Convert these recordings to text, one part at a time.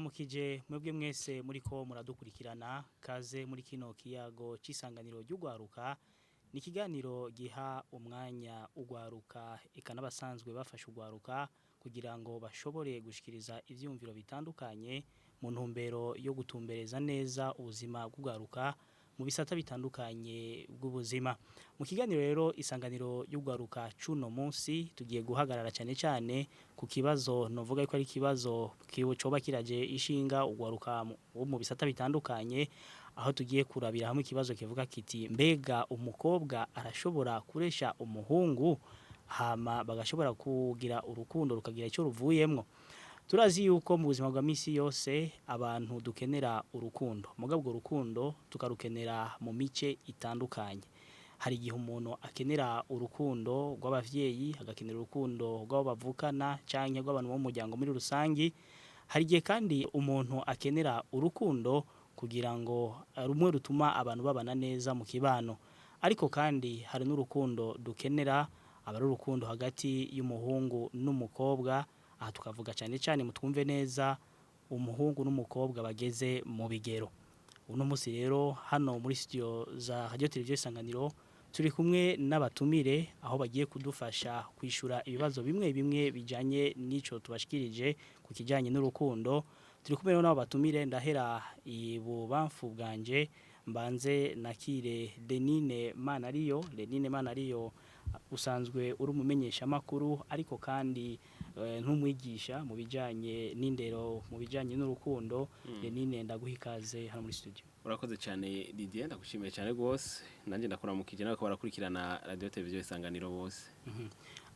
Ndabaramukije mwebwe mwese muriko muradukurikirana. Kaze muri kino kiyago c'isanganiro ry'ugwaruka. Ni ikiganiro giha umwanya ugwaruka, eka n'abasanzwe bafashe ugwaruka, kugira ngo bashobore gushikiriza ivyumviro bitandukanye mu ntumbero yo gutumbereza neza ubuzima bw'ugwaruka mu bisata bitandukanye bw'ubuzima. Mu kiganiro rero isanganiro y'ugwaruka cuno munsi, tugiye guhagarara cyane cyane ku kibazo novuga ko ari ikibazo coba kiraje ishinga ugwaruka wo mu bisata bitandukanye, aho tugiye kurabira hamwe ikibazo kivuga kiti: mbega umukobwa arashobora kuresha umuhungu, hama bagashobora kugira urukundo rukagira icyo ruvuyemwo? Turazi yuko mu buzima bwa misi yose abantu dukenera urukundo, mugabo urwo rukundo tukarukenera mu mice itandukanye. Hari igihe umuntu akenera urukundo rw'abavyeyi, agakenera urukundo rw'abo bavukana canke rw'abantu bo mu muryango muri rusangi. Hari igihe kandi umuntu akenera urukundo kugira ngo rumwe rutuma abantu babana neza mu kibano. Ariko kandi hari n'urukundo dukenera, aba ari urukundo hagati y'umuhungu n'umukobwa. Aha tukavuga cyane cyane, mutwumve neza, umuhungu n'umukobwa bageze mu bigero. Uno munsi rero hano muri studio za Radio Televiziyo Isanganiro turi kumwe n'abatumire, aho bagiye kudufasha kwishura ibibazo bimwe bimwe bijanye n'ico tubashikirije ku kijanye n'urukundo. Turi kumwe n'abo batumire. Ndahera ibubamfu bwanje, mbanze nakire Lenine Manariyo. Lenine Manariyo, usanzwe uri umumenyesha makuru, ariko kandi ntumwigisha mu bijanye n'indero, mu bijanye n'urukundo. Lenine, ndaguha ikaze hano muri studio. Urakoze cyane Didier, ndagushimiye cyane rwose. Nanjye ndakuramukije nako barakurikirana Radio Televiziyo Isanganiro bose.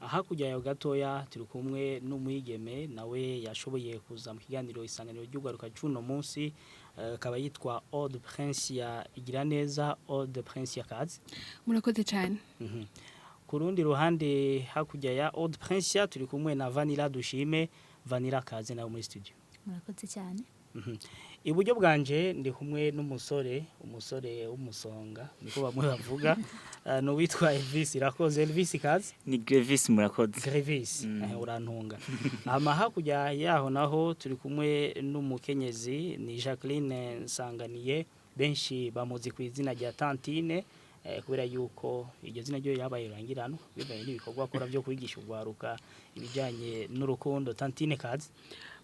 Hakurya yaho gatoya turi kumwe n'umwigeme, nawe yashoboye kuza mu kiganiro isanganiro ry'ugwaruka cuno munsi, akaba yitwa Aude Prince ya Igiraneza. Aude Prince ya, kaze. Murakoze cyane. Ku rundi ruhande, hakurya ya Aude Prince, turi kumwe na Vanilla Dushime. Vanilla, kaze nawe muri studio. Murakoze cyane. Iburyo bwanje ndi kumwe n'umusore, umusore w'umusonga niko bamwe bavuga, ni uwitwa Elvis Irakoze. Elvis, kaze. Ni Grevis, murakoze. Grevis, urantunga. Hama hakurya yaho naho turi kumwe n'umukenyezi, ni Jacqueline Nsanganiye, benshi bamuzi ku izina rya Tantine, kubera yuko iryo zina ryo yabaye rangirano bivanye n'ibikorwa akora byo kwigisha ugwaruka ibijanye n'urukundo. Tantine, kaze.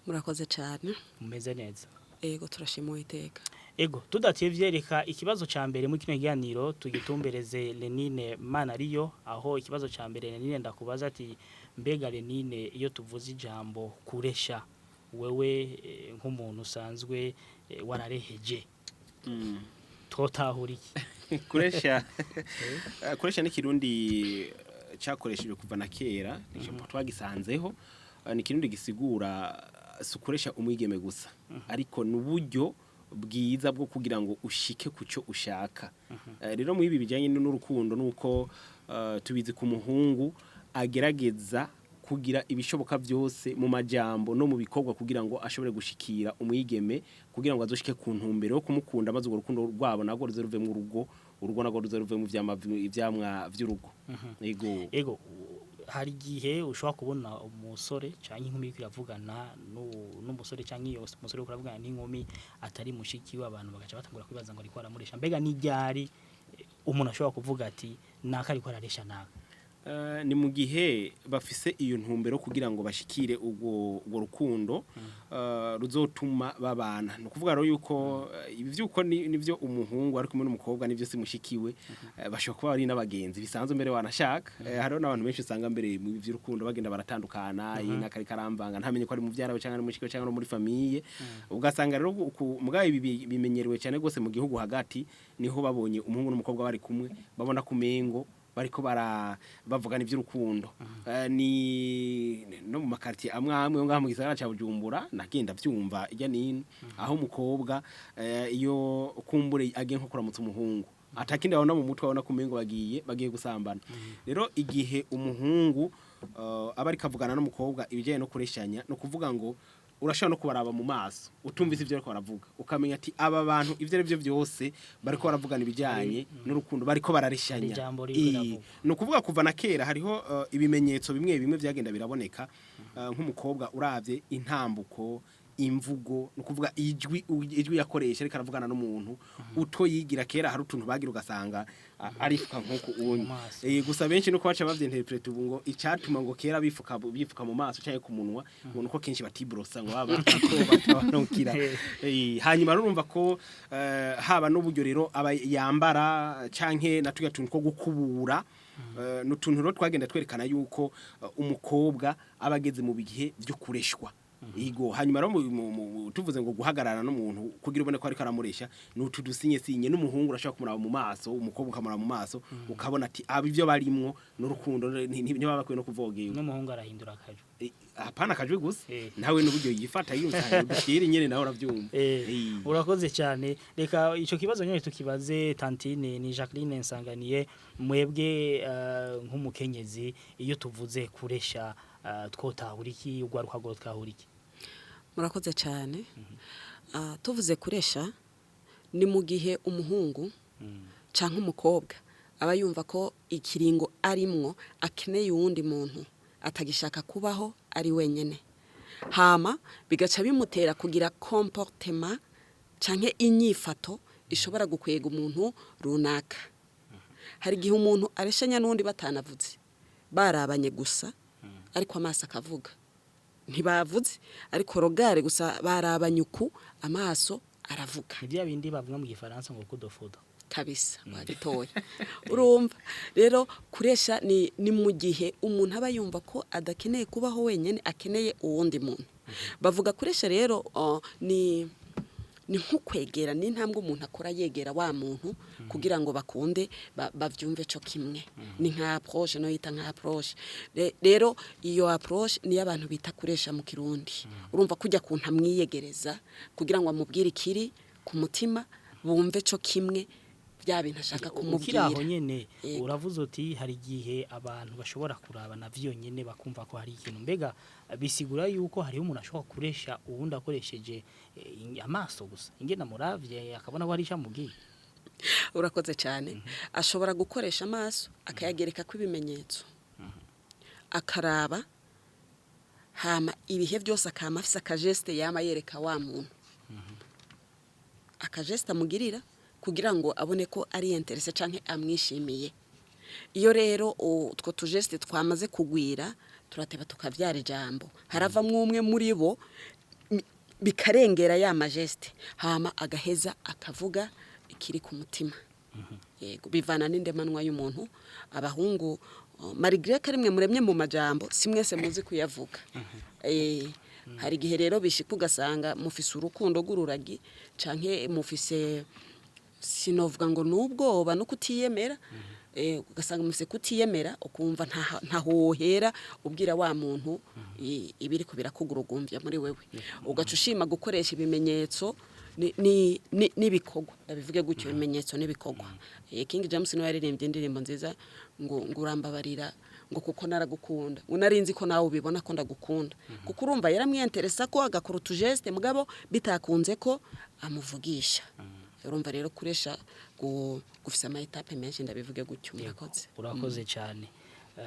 Murakoze cyane. Mumeze neza? Ego, turashima Uwiteka. Ego, tudatevye, reka ikibazo ca mbere muri kino kiganiro tugitumbereze Lenine Manariyo, aho ikibazo ca mbere, Lenine, ndakubaza ati: mbega Lenine, iyo tuvuze ijambo kuresha, wewe nk'umuntu usanzwe warareheje, twotahura iki? Kuresha ni kirundi cyakoreshejwe kuva na kera, nico twagisanzeho. Ni kirundi gisigura si ukuresha umwigeme gusa, ariko n'uburyo bwiza bwo kugira ngo ushike ku cyo ushaka. Rero muri ibi bijyanye n'urukundo, nuko tubizi ku muhungu agerageza kugira ibishoboka byose mu majambo no mu bikorwa kugira ngo ashobore gushikira umwigeme, kugira ngo azoshike ku ntumbero yo kumukunda, maze urwo rukundo rwabo nagwo ruze ruve mu rugo, urugo nagwo ruze ruve mu ivyamwa vy'urugo. Yego. Ego, hari igihe ushobora kubona umusore canke inkumi iriko iravugana n'umusore, canke iyo umusore uriko uravugana n'inkumi atari mushiki we, abantu bagaca batangura kwibaza ngo ariko aramuresha. Mbega n'iryari umuntu ashobora kuvuga ati naka ariko araresha naka? Ni mu gihe bafise iyo ntumbero kugira ngo bashikire urwo rukundo ruzotuma babana. Ni ukuvuga rero yuko ibi vyuko nivyo umuhungu ari kumwe n'umukobwa, nivyo si mushikiwe, bashobora kuba ari n'abagenzi bisanzwe mbere wanashaka. Hariho n'abantu benshi usanga mbere mu vy'urukundo bagenda baratandukana, iyi nakari karamvanga, ntamenye ko ari muvyara we canke ari mushiki we canke ari muri famille. Ugasanga rero mugabo ibi bimenyerewe cyane gose mu gihugu hagati, niho babonye umuhungu n'umukobwa bari kumwe babona kumengo bariko bara bavugana ivy'urukundo. Ni no mu makartier amwe amwe yo ngaha mu gisagara ca Bujumbura nagenda vyumva ijya nino, aho umukobwa iyo kumbure agiye nko kuramutsa umuhungu, atakindi abona mu mutwe, abona kumengo bagiye gusambana. Rero igihe umuhungu aba ariko avugana n'umukobwa ibijyanye no kureshanya, no kuvuga ngo urashobora no kubaraba mu maso utumvise ivyo bariko baravuga, ukamenya ati aba bantu ivyo ari byo byose bariko baravugana ibijyanye n'urukundo, bariko barareshanya. Hari ijambo ririko riravugwa. Ni ukuvuga kuva na kera hariho ibimenyetso bimwe bimwe vyagenda biraboneka, nk'umukobwa uravye intambuko. Imvugo ni ukuvuga ijwi yakoresha ariko aravugana n'umuntu uto yigira kera hari utuntu bagira ugasanga arifuka nk'uku unye. Mu maso. Gusa benshi nuko baca bavyinterpreta ubu ngo icatuma ngo kera bifuka mu maso canke ku munwa ngo nuko kenshi batibrosa ngo baba ko batabanukira. Hanyuma rero urumva ko haba n'uburyo rero aba yambara canke na turya tuntu two gukubura, n'utuntu rero twagenda twerekana yuko umukobwa aba ageze mu bihe vyo kureshwa. Igo hanyuma rero tuvuze ngo guhagarara n'umuntu kugira ubone ko ariko aramuresha n'utu dusinye sinye n'umuhungu urashobora kumuraba mu maso, umukobwa ukamuraba mu maso ukabona ati aba ivyo barimwo n'urukundo ntibaba bakwiye no kuvogera. N'umuhungu arahindura akajwi. Hapana akajwi gusa, nawe n'uburyo yifata yumva udushyira nyene nawe uravyumva. Urakoze cyane. Reka ico kibazo nyene tukibaze tantine ni Jacqueline Nsanganiye. Mwebwe nk'umukenyezi, iyo tuvuze kuresha, twotahura iki? Ugwaruka rwo twahura iki? Murakoze cyane. Tuvuze kuresha ni mu gihe umuhungu canke umukobwa aba yumva ko ikiringo arimwo akeneye uwundi muntu, atagishaka kubaho ari wenyene, hama bigaca bimutera kugira comportement canke inyifato ishobora gukwega umuntu runaka. Hari igihe umuntu areshanya n'undi batanavuze, barabanye gusa, ariko amaso akavuga. Ntibavuze, ariko regard gusa, barabanye uku, amaso aravuga. Ni bya bindi bavuga mu gifaransa ngo kudofoda. Kabisa, wabitoye. Urumva rero kuresha ni mu gihe umuntu aba yumva ko adakeneye kubaho wenyine, akeneye uwundi muntu. Bavuga kuresha rero ni nko kwegera, ni intambwe umuntu akora yegera wa muntu kugira ngo bakunde bavyumve co kimwe. Ni nka approche, no yita nka approche. Rero iyo approche niyo abantu bita kuresha mu Kirundi. Urumva kujya kuntu amwiyegereza kugira ngo amubwire ikiri ku mutima, bumve co kimwe bya bintu ashaka Ukiri aho kumubwira. nyene, Yego. uravuze uti hari igihe abantu bashobora kurabana vyonyene bakumva ko hari ikintu. Mbega bisigura yuko hariho umuntu ashobora kuresha uwundi akoresheje amaso gusa, ingene amuravye akabona ko hari ico amubwiye? Urakoze cyane. Ashobora gukoresha amaso akayagereka ko ibimenyetso, akaraba, hama ibihe byose akama afise akageste yama yereka wa muntu, akageste amugirira kugira ngo abone ko ari intéressé canke amwishimiye. Iyo rero utwo tugeste twamaze kugwira, turateba tukavyara ijambo, haravamwo umwe muri bo bikarengera ya mageste, hama agaheza akavuga ikiri ku mutima. Yego, bivana n'indemanwa y'umuntu. Abahungu, malgré ko ari mwe muremye mu majambo, si mwese muzi kuyavuga. Hari igihe rero bishika ugasanga mufise urukundo rw'ururagi canke mufise, sinovuga ngo nubwoba no kutiyemera, ugasanga mufise kutiyemera, ukumva ntaho wohera ubwira wa muntu ibiriko birakugurugumbya muri wewe, ugaca ushima gukoresha ibimenyetso n'ibikorwa, ndabivuge gutyo, ibimenyetso n'ibikorwa. King James niwe yaririmbye indirimbo nziza ngo urambabarira ngo kuko naragukunda, ngo narinzi ko nawe ubibona ko ndagukunda, kuko urumva yaramwiyenteresa ko agakora utugeste, mugabo bitakunze ko amuvugisha. Urumva rero kuresha gufise ama étapes menshi, ndabivuge gutyo. Murakoze. Urakoze cyane.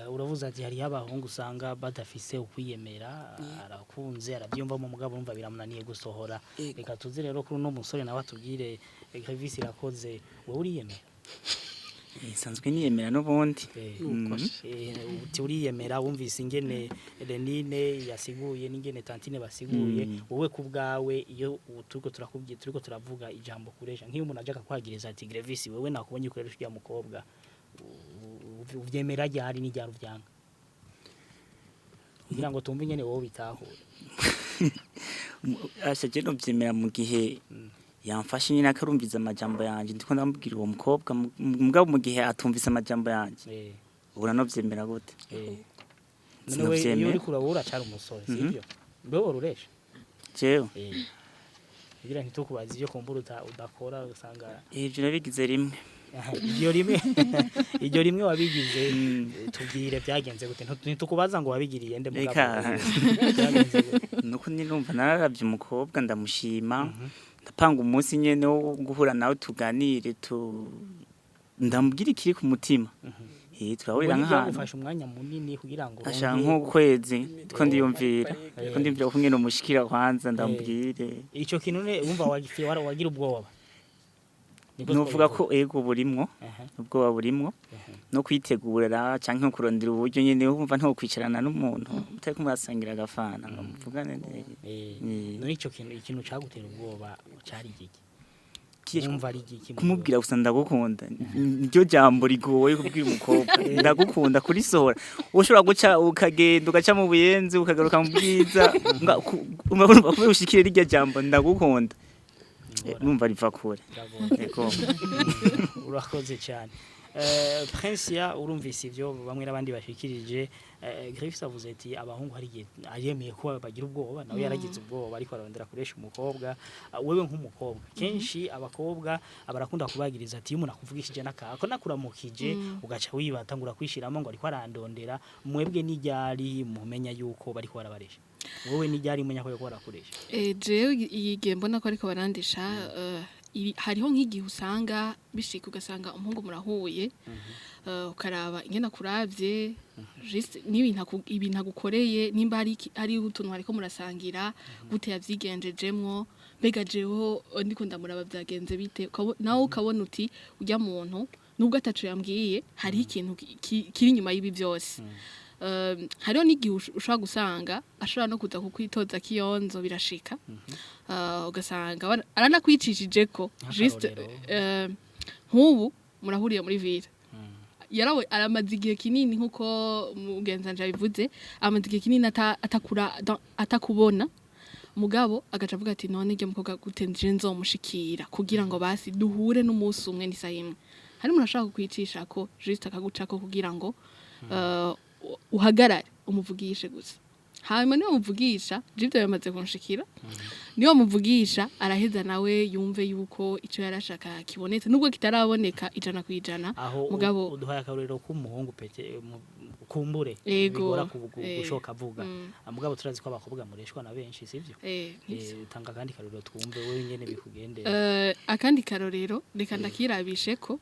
Uravuze ati hariho abahungu usanga badafise ukwiyemera, arakunze, arabyumvamo, mugabo urumva biramunaniye gusohora. Reka tuzi rero kuri uno musore nawe atubwire. Elvis Irakoze, wowe uriyemera? Nsanzwe niyemera n'ubundi. Uti uriyemera. Wumvise ingene Renine yasiguye n'ingene Tantine basiguye. Wowe ku bwawe, iyo turiko turakubwiye, turiko turavuga ijambo kuresha, nk'iyo umuntu aje akakwagiriza ati Grevis, wewe nakubonye ukoresha uriya mukobwa, uvyemera ryari n'iryari uvyanga, kugira ngo tumve ingene wowe bitahura? Asha, je novyemera mu gihe yamfashe nyine akarumviza amajambo yanje ndiko ndamubwira uwo mukobwa. Mugabo mu gihe atumvise amajambo yanje, ubura novyemera gute? None we iyo Sinovyemera. uriko urabura uracari umusore, sivyo? Mbe wowe uresha? Jewe? Kugira ntitukubaze ibyo kumbura udakora usanga. Ivyo nabigize rimwe. Aha, iryo rimwe wabigize, tubwire byagenze gute. Ntitukubaza ngo wabigiriye nde, mugabo Reka. byagenze gute? Nuko nirumva nararavye umukobwa ndamushima, ndapanga umunsi nyene wo guhura nawe tuganire, tu ndamubwira ikiri ku mutima. Turahurira nk'ahantu. Byagufasha umwanya munini kugira ngo Asha uronke- nk'ukwezi two ndiyumvira, ko ndiyumvira ko ngene umushikira kwanza ndamubwire. Ico kintu ne wumva wagira ubwoba. Niko Nuvuga twabivuga. ko ego burimwo, ubwoba burimwo no kwitegura canke nko kurondera uburyo nyene, wumva nto kwicarana n'umuntu mutariko murasangira agafana ngo muvugane neza. None ico kintu, ikintu cagutera ubwoba cari igiki? Wumva ari igiki muri Kumubwira gusa ndagukunda, niryo jambo rigoye kubwira umukobwa. Ndagukunda, kurisohora ushobora guca ukagenda ugaca mu Buyenzi ukagaruka mu Bwiza, urumva kubera ushikire rirya jambo ndagukunda. Numva riva kure. Biragoye. Ego. Urakoze cyane. Prince, ya urumvise ivyo bamwe n'abandi bashikirije. Griffiths avuze ati abahungu hari igihe ayemeye ko bagira ubwoba, nawe yaragize ubwoba ariko ararondera kuresha umukobwa. Wewe nk'umukobwa, kenshi abakobwa barakunda kubagiriza ati iyo umuntu akuvugishije n'akako nakuramukije ugaca wibata ngo urakwishiramo ngo ariko arandondera. Mwebwe n'iryari mumenya yuko bariko barabaresha? Wowe n'iryari mumenya ko bariko barakuresha? Jewe igihe mbona ko ariko barandisha, hariho nk'igihe usanga bishika ugasanga umuhungu murahuye, ukaraba ingene akuravye, juste n'ibintu ibintu agukoreye, nimba hari utuntu hariko murasangira, gute yavyigenjejemwo, mbega jewe ndiko ndamuraba vyagenze bite. Nawe ukabona uti urya muntu nubwo ataco yambwiye hariho ikintu kiri inyuma y'ibi byose. Hariho n'igihe ushobora gusanga ashobora no kuza kukwitoza kiyonzo, birashika. Ugasanga aranakwicishijeko juste. Nk'akarorero. Nk'ubu murahuriye muri ville, yarawe aramaze igihe kinini, nkuko mugenzi wanje abivuze, amaze igihe kinini atakura atakubona, mugabo agaca avuga ati none iryo mukobwa gute nje nzomushikira kugira ngo basi duhure n'umunsi umwe n'isaha imwe. Hari umuntu ashaka kukwicisha ko juste akagucako kugira ngo uhagarare umuvugishe gusa. Hanyuma niyo muvugisha, jibyo yamaze kunshikira, niyo muvugisha araheza nawe yumve yuko ico yarashaka kibonetse nubwo kitaraboneka 100%. Aho Mugabo uduhaye akarorero k'umuhungu pete kumbure Ego, bigora gushoka avuga. Mugabo turazi ko abakobwa mureshwa na benshi, sivyo? Nivyo. Tanga akandi karorero twumve wewe nyene bikugendera. Akandi karorero reka ndakirabishe ko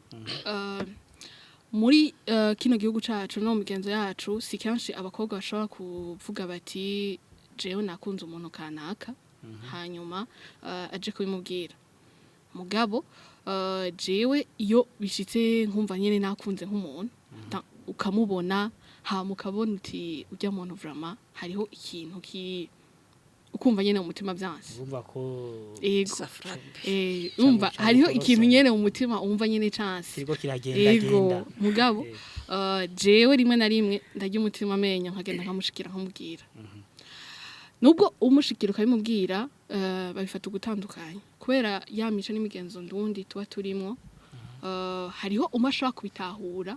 muri kino gihugu cacu no mu migenzo yacu, si kenshi abakobwa bashobora kuvuga bati jewe nakunze umuntu kanaka, hanyuma aje kubimubwira. Mugabo jewe iyo bishitse nkumva nyene nakunze nk'umuntu, ukamubona hama ukabona uti urya muntu vraiment hariho ikintu ki ukumva nyene mu mutima vyanse. Urumva ko Ego. Ça frappe. Umva Cane hariho cane ikintu kurosora. nyene mu mutima umva nyene chance. Kiriko kiragenda genda. Ego, mugabo jewe rimwe na rimwe ndarya umutima amenyo nkagenda nkamushikira nkamubwira. Nubwo umushikira ukabimubwira, babifata ugutandukanye kubera ya mico n'imigenzo ndundi tuba turimwo. Hariho umwe ashobora kubitahura,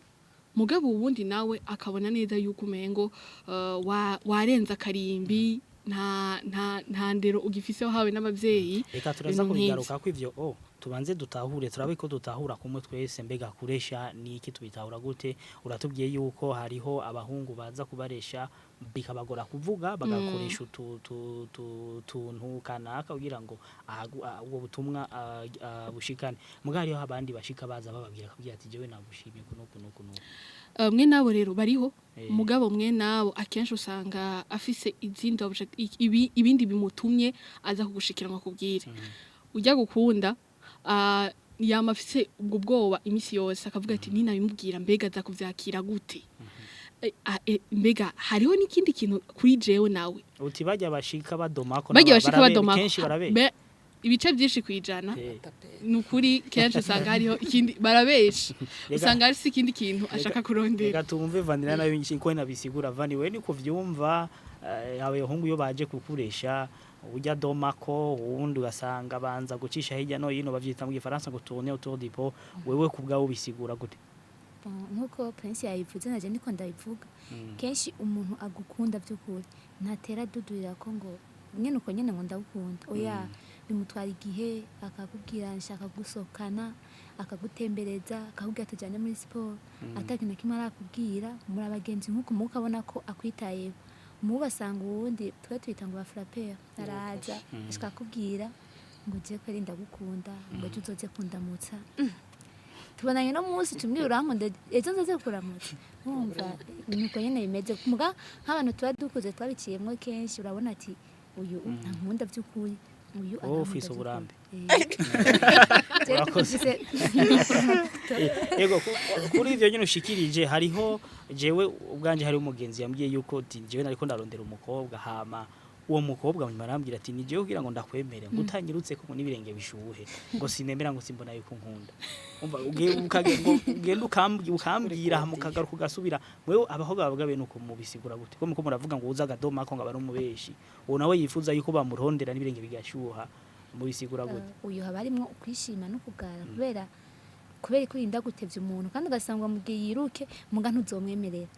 mugabo uwundi nawe akabona neza yuko umengo warenza akarimbi, nta ndero ugifise wahawe n'abavyeyi. Reka turaza Ibintu nk'ivyo. kubigaruka ko ivyo tubanze dutahure, turabe ko dutahura kumwe twese. Mbega kuresha ni iki? Tubitahura gute? Uratubwiye yuko hariho abahungu baza kubaresha bikabagora kuvuga, bagakoresha utu tuntu kanaka kugira ngo ubwo butumwa bushikane. Mugabo hariho abandi bashika baza bababwira, akabwira ati jewe nagushimye kuno kuno kuno. Mwe nabo rero bariho. Mugabo mwe nabo akenshi usanga afise izindi ibindi bimutumye aza kugushikira ngo akubwire ujya gukunda. Yama afise ubwo bwoba imisi yose, akavuga ati ninabimubwira mbega aza kuvyakira gute? Mbega hariho n'ikindi kintu kuri jewe nawe. Uti bajya bashika badomako Bagiye bashika badomako. Kenshi barabe Ibice byinshi kwijana ni ukuri, kenshi usanga hariho ikindi barabesha, usanga hari ikindi kintu ashaka kurondera. Reka tumve Vanilla nayo ko nabisigura. Vani, we niko vyumva, abahungu iyo baje kukuresha ujya domako, uwundi ugasanga banza gucisha hirya no hino, bavyita mu gifaransa ngo tourner autour du pot. Wewe ku bwawe ubisigura gute? Bon, nk'uko Prince yabivuze naje niko ndabivuga. Kenshi umuntu agukunda by'ukuri ntatera dudurira ko ngo nyene uko nyene ngo ndagukunda, oya. Bimutwara igihe akakubwira nshaka gusohokana, akagutembereza, akakubwira tujyane muri siporo, atakintu na kimwe arakubwira. Muri abagenzi nk'uko muwe ukabona ko akwitayeho, muwe ugasanga uwundi twe twita ngo ba frappeur araza ashaka kubwira ngo ugiye kweri ndagukunda, ngo ejo uzoze kundamutsa. Tubonanye no munsi tumwe urankunda, ejo nzaze kukuramutsa. Wumva nuko nyene bimeze. Muga nk'abantu tuba dukuze twabiciyemwo kenshi, urabona ati uyu ntankunda by'ukuri, uyu Wowe arankunda ufise by'ukuri. uburambe. Eh. Urakoze. Yego, kuri ivyo nyine ushikirije, hariho jewe ubwanje hari umugenzi yambwiye yuko ati jewe nariko ndarondera umukobwa, hama uwo mukobwa nyuma arambwira ati ni jewe kugira ngo ndakwemere ngo utanyirutse ko n'ibirenge bishuhe ngo sinemera ngo simbona yuko nkunda. Umva ngo ugenda ukambwira hama ukagaruka ugasubira. Wewe abakobwa bavuga bene uko mubisigura gute, ko muko muravuga ngo uza agadoma ko ngo aba ari umubeshi, uwo nawe yifuza yuko bamurondera n'ibirenge bigashuha, mubisigura gute? Uyu haba harimwo ukwishima no kugara kubera ko urinda gutevya umuntu, kandi ugasanga mu gihe yiruke muga ntuzomwemerera.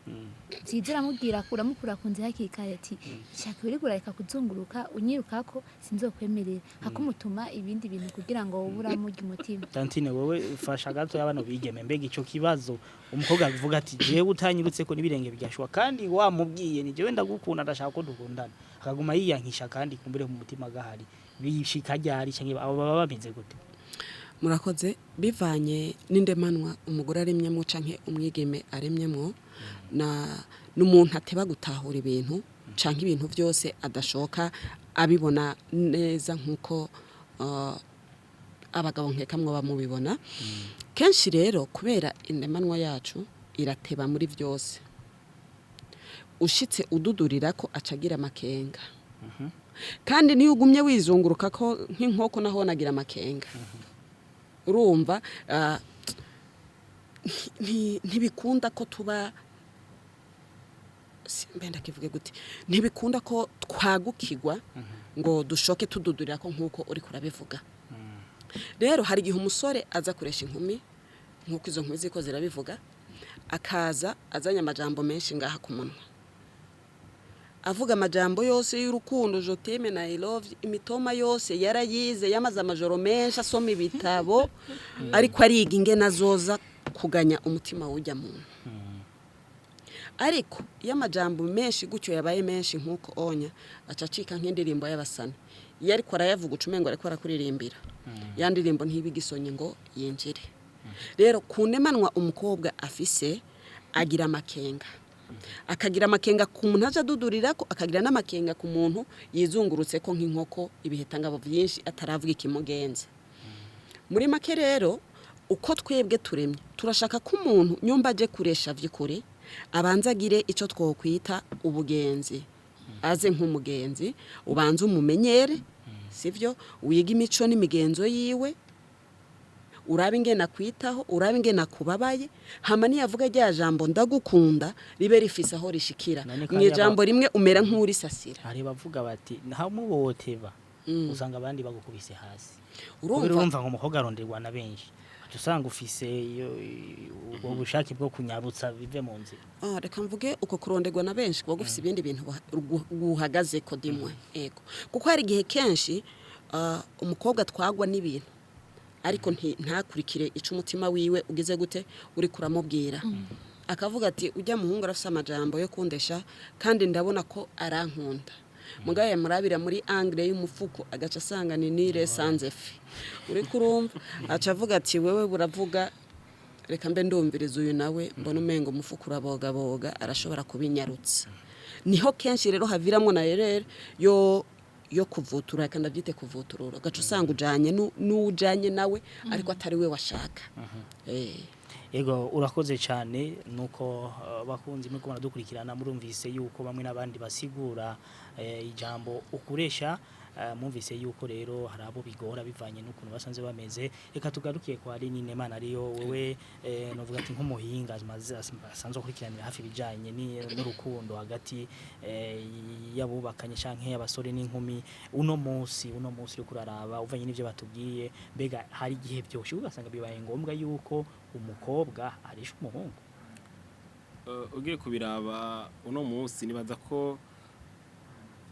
Vyiza uramubwira, uramukura ku nzira hakiri kare ati shaka uriko urareka kuzunguruka unyirukako, sinzokwemerera, hakumutuma ibindi bintu kugira ngo wowe uramurya umutima. Tantine, wowe fasha gato y'abano bigeme. Mbega ico kibazo, umukobwa avuga ati jewe utanyirutse ko n'ibirenge bigashuha, kandi wamubwiye ni jewe ndagukunda, ndashaka ko dukundana, akaguma yiyankisha kandi kumbure mu mutima gahari, bishika ryari canke abo baba bameze gute? Murakoze. Bivanye n'indemanwa umugore aremyemo canke umwigeme aremyemo, na n'umuntu ateba gutahura ibintu canke ibintu byose adashoka abibona neza nkuko abagabo nkeka mwoba mubibona kenshi. Rero kubera indemanwa yacu irateba muri byose, ushitse ududurira ko acagira amakenga, kandi niyo ugumye wizunguruka ko nk'inkoko naho nagira amakenga. Urumva ntibikunda ko tuba mbe ndakivuge gute, ntibikunda ko twagukigwa ngo dushoke tududurira ko nk'uko uri kurabivuga. Rero hari igihe umusore aza kuresha inkumi nk'uko izo nkumi ziko zirabivuga, akaza azanye amajambo menshi ngaha ku munwa, avuga amajambo yose y'urukundo, je t'aime na I love you, imitoma yose yarayize, yamaze amajoro menshi asoma ibitabo ariko ariga ingene azoza kuganya umutima w'ujya muntu. Ariko iyo amajambo menshi gutyo yabaye menshi nk'uko onya, aca acika nk'indirimbo y'abasani. Iyo ariko arayavuga uca umengo ariko arakuririmbira ya ndirimbo, ntibigisonye ngo yinjire. Rero ku ndemanwa umukobwa afise, agira amakenga, akagira amakenga ku muntu aje adudurira ko, akagira n'amakenga ku muntu yizungurutse ko nk'inkoko ibihetangabo byinshi ataravuga ikimugenza. Muri make rero, uko twebwe turemye, turashaka ko umuntu nyumba aje kuresha vy'ukuri abanza agire icyo twokwita ubugenzi, aze nk'umugenzi, ubanze umumenyere, sivyo? Wiga imico n'imigenzo yiwe, urabe ingene akwitaho, urabe ingene akubabaye, hama niyavuga rya jambo ndagukunda ribe rifise aho rishikira. None mu kandi ijambo rimwe umera nk'urisasira. Hari bavuga bati ntamuboteba usanga abandi bagukubise hasi. Urumva. Kubera urumva ngo umukobwa aronderwa na benshi, uca usanga ufise ubwo bushake bwo kunyarutsa bive mu nzira. Ah, reka mvuge uko kuronderwa na benshi kuba gufise ibindi bintu guhagaze ko dimwe. Ego, kuko hari igihe kenshi umukobwa twagwa n'ibintu ariko ntakurikire ico umutima wiwe ugize gute uri kuramubwira, akavuga ati ujya muhungu arafise amajambo yo kundesha kandi ndabona ko arankunda, mugabo yamurabira muri angle y'umufuko agaca asanga ni nire sans effet. Uri kurumva aca avuga ati wewe buravuga, reka mbe ndumviriza uyu nawe, mbona umengo umufuko urabogaboga, arashobora kubinyarutsa. Niho kenshi rero haviramwo na erreur yo kuvutura, reka ndabyite kuvuturura, ugaca usanga ujanye n'ujanye nawe ariko atari we washaka. Ego, urakoze cyane. Nuko bakunzi mwe kubona dukurikirana, murumvise yuko bamwe n'abandi basigura ijambo ukuresha. Mumvise yuko rero hari abo bigora bivanye n'ukuntu basanze bameze. Reka tugarukiye kwa Aline Mana, ariyo wewe novuga ati nk'umuhinga asanzwe akurikiranira hafi ibijanye n'urukundo hagati y'abubakanye canke y'abasore n'inkumi. Uno munsi uriko uraraba uvanye n'ivyo batubwiye, mbega hari igihe byoshe ugasanga bibaye ngombwa yuko umukobwa arisha umuhungu? Ugiye kubiraba uno munsi, nibaza ko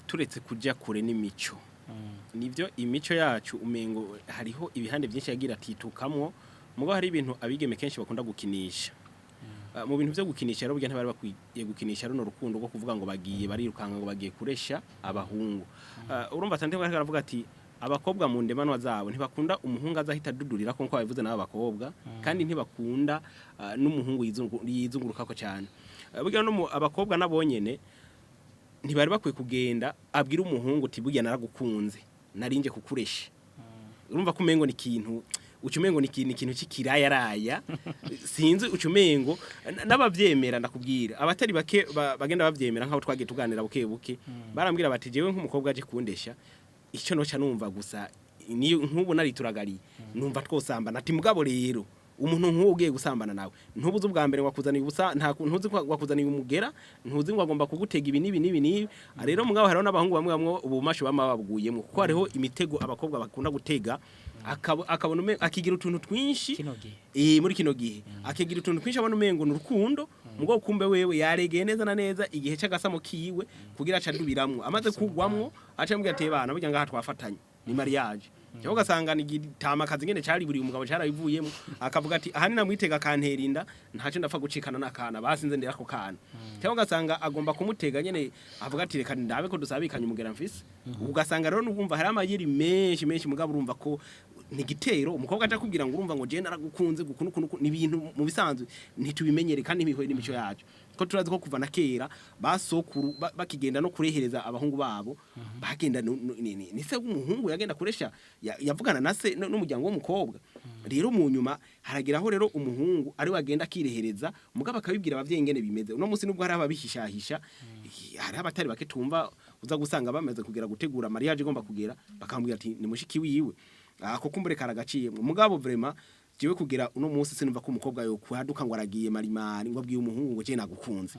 turetse kujya kure n'imico, nibyo, imico yacu umengo hariho ibihande byinshi yagira atitukamwo, mugo hari ibintu abigeme kenshi bakunda gukinisha. Mu bintu byo gukinisha rero, burya ntibari bakwiye gukinisha runo rukundo rwo kuvuga ngo bagiye barirukanga ngo bagiye kuresha abahungu. Urumva tante ariko aravuga ati Abakobwa mu ndemanwa zabo ntibakunda umuhungu azahita adudurira ko nko babivuze n'aba bakobwa, kandi ntibakunda n'umuhungu yizungurukako cyane. Burya no abakobwa nabo nyene ntibari bakwiye kugenda abwira umuhungu uti burya naragukunze, narinje kukuresha. Urumva ko umengo ni ikintu, uca umengo ni ikintu c'ikirayaraya, sinzi, uca umengo n'abavyemera. Ndakubwira, abatari bake bagenda bavyemera, nk'aho twagiye tuganira buke buke, barambwira bati jewe nk'umukobwa aje kundesha, icyo noca numva gusa ni nk'ubu narituragariye, numva twosambana. Ati mugabo rero umuntu nk'uwo ugiye gusambana nawe, ntubuze ubwa mbere ngo akuzaniye ubusa, nta ntuzi ko wakuzaniye umugera, ntuzi ngo agomba kugutega ibi n'ibi n'ibi n'ibi. Rero mugabo hariho n'abahungu bamwe bamwe ubumasho bama babuguyemo, kuko hariho imitego abakobwa bakunda gutega, akabona akigira utuntu twinshi. Kino gihe. Muri kino gihe akigira utuntu twinshi, abona umengo ni urukundo, mugo kumbe wewe yaregeye neza na neza igihe c'agasamo kiwe kugira aca adubiramwo. Amaze kugwamwo, aca ambwira ati bana, burya ngaha twafatanye ni mariage. Cyangwa ugasanga ni igitama kazi ngene cari buri umugabo carabivuyemo, akavuga ati ahani namwitega akantera inda, ntaco ndapfa gucikana n'akana, basinze ndera ako kana. Cyangwa ugasanga agomba kumutega nyene, avuga ati reka ndabe ko dusabikanye umugera mfise. Ugasanga rero nubumva hari amayeri menshi menshi, mugabo urumva ko ni igitero umukobwa aja kubwira ngo urumva ngo je naragukunze gukunu kunu, ni ibintu mu bisanzwe ntitubimenyere kandi ntibihuye n'imico yacu, ko turazi ko kuva na kera basokuru bakigenda no kurehereza abahungu babo, bagenda ni se w'umuhungu yagenda kuresha, yavugana na se n'umuryango w'umukobwa. Rero mu nyuma harageraho rero umuhungu ari we agenda akirehereza, mugabo akabibwira abavyeyi ingene bimeze. Uno munsi nubwo hari ababihishahisha, hari abatari bake tumva uza gusanga bamaze kugera gutegura mariage igomba kugera, bakambwira ati ni mushiki wiwe, ako kumbure karagaciyemwo. Mugabo vraiment jewe kugera uno munsi sinumva ko umukobwa yo kwaduka ngo aragiye marimari ngo abwiye umuhungu ngo je nagukunze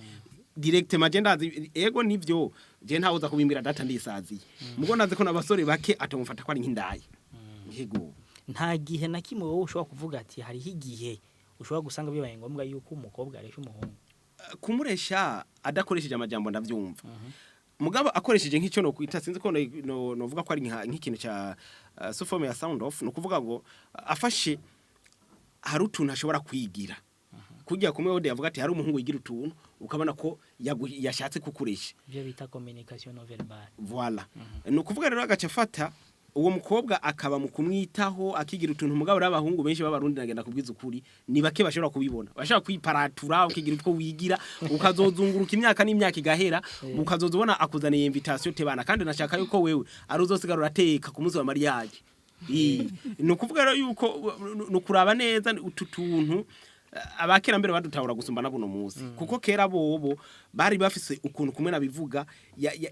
directement. Je ndazi ego nivyo, je ntawe uza kubimbira, data ndisaziye, mugo nazi ko nabasore bake atamufata ko ari nk'indaya, yego. Nta gihe na kimwe wowe ushobora kuvuga ati hariho igihe ushobora gusanga bibaye ngombwa yuko umukobwa aresha umuhungu? Kumuresha adakoresheje amajambo ndavyumva, mugabo akoresheje nk'icyo no kwita, sinzi ko no novuga ko ari nk'ikintu ca sous forme ya sound off, no kuvuga ngo afashe hari utuntu ashobora kwigira kujya kumwe wode yavuga ati hari umuhungu yigira utuntu ukabona ko yashatse kukuresha. Ibyo bita communication non verbale. Voilà, ni ukuvuga rero agaca afata uwo mukobwa akaba mu kumwitaho, akigira utuntu. Mugabo rero abahungu benshi b'abarundi, nagenda kubwiza ukuri, ni bake bashobora kubibona, bashobora kwiparatura ukigira utwo wigira, ukazozunguruka imyaka n'imyaka igahera, ukazoza ubona akuzaniye invitation tebana, kandi nashaka yuko wewe ari uzosigara urateka ku munsi wa mariage. Ni ukuvuga rero yuko ni ukuraba neza utu tuntu abakera mbere badutahura gusumba na buno munsi, kuko kera bobo bari bafise ukuntu kumwe nabivuga,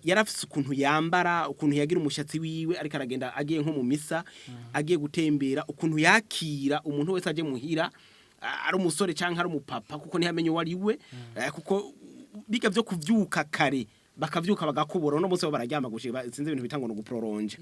yarafise ukuntu yambara, ukuntu yagira umushatsi wiwe, ariko aragenda agiye nko mu misa, agiye gutembera, ukuntu yakira umuntu wese aje muhira, ari umusore canke ari umupapa, kuko ntiyamenye uwo ari we. Kuko biga vyo kuvyuka kare, bakavyuka bagakubura, uno munsi bo bararyama gushika sinzi ibintu bita ngo no guprolonge.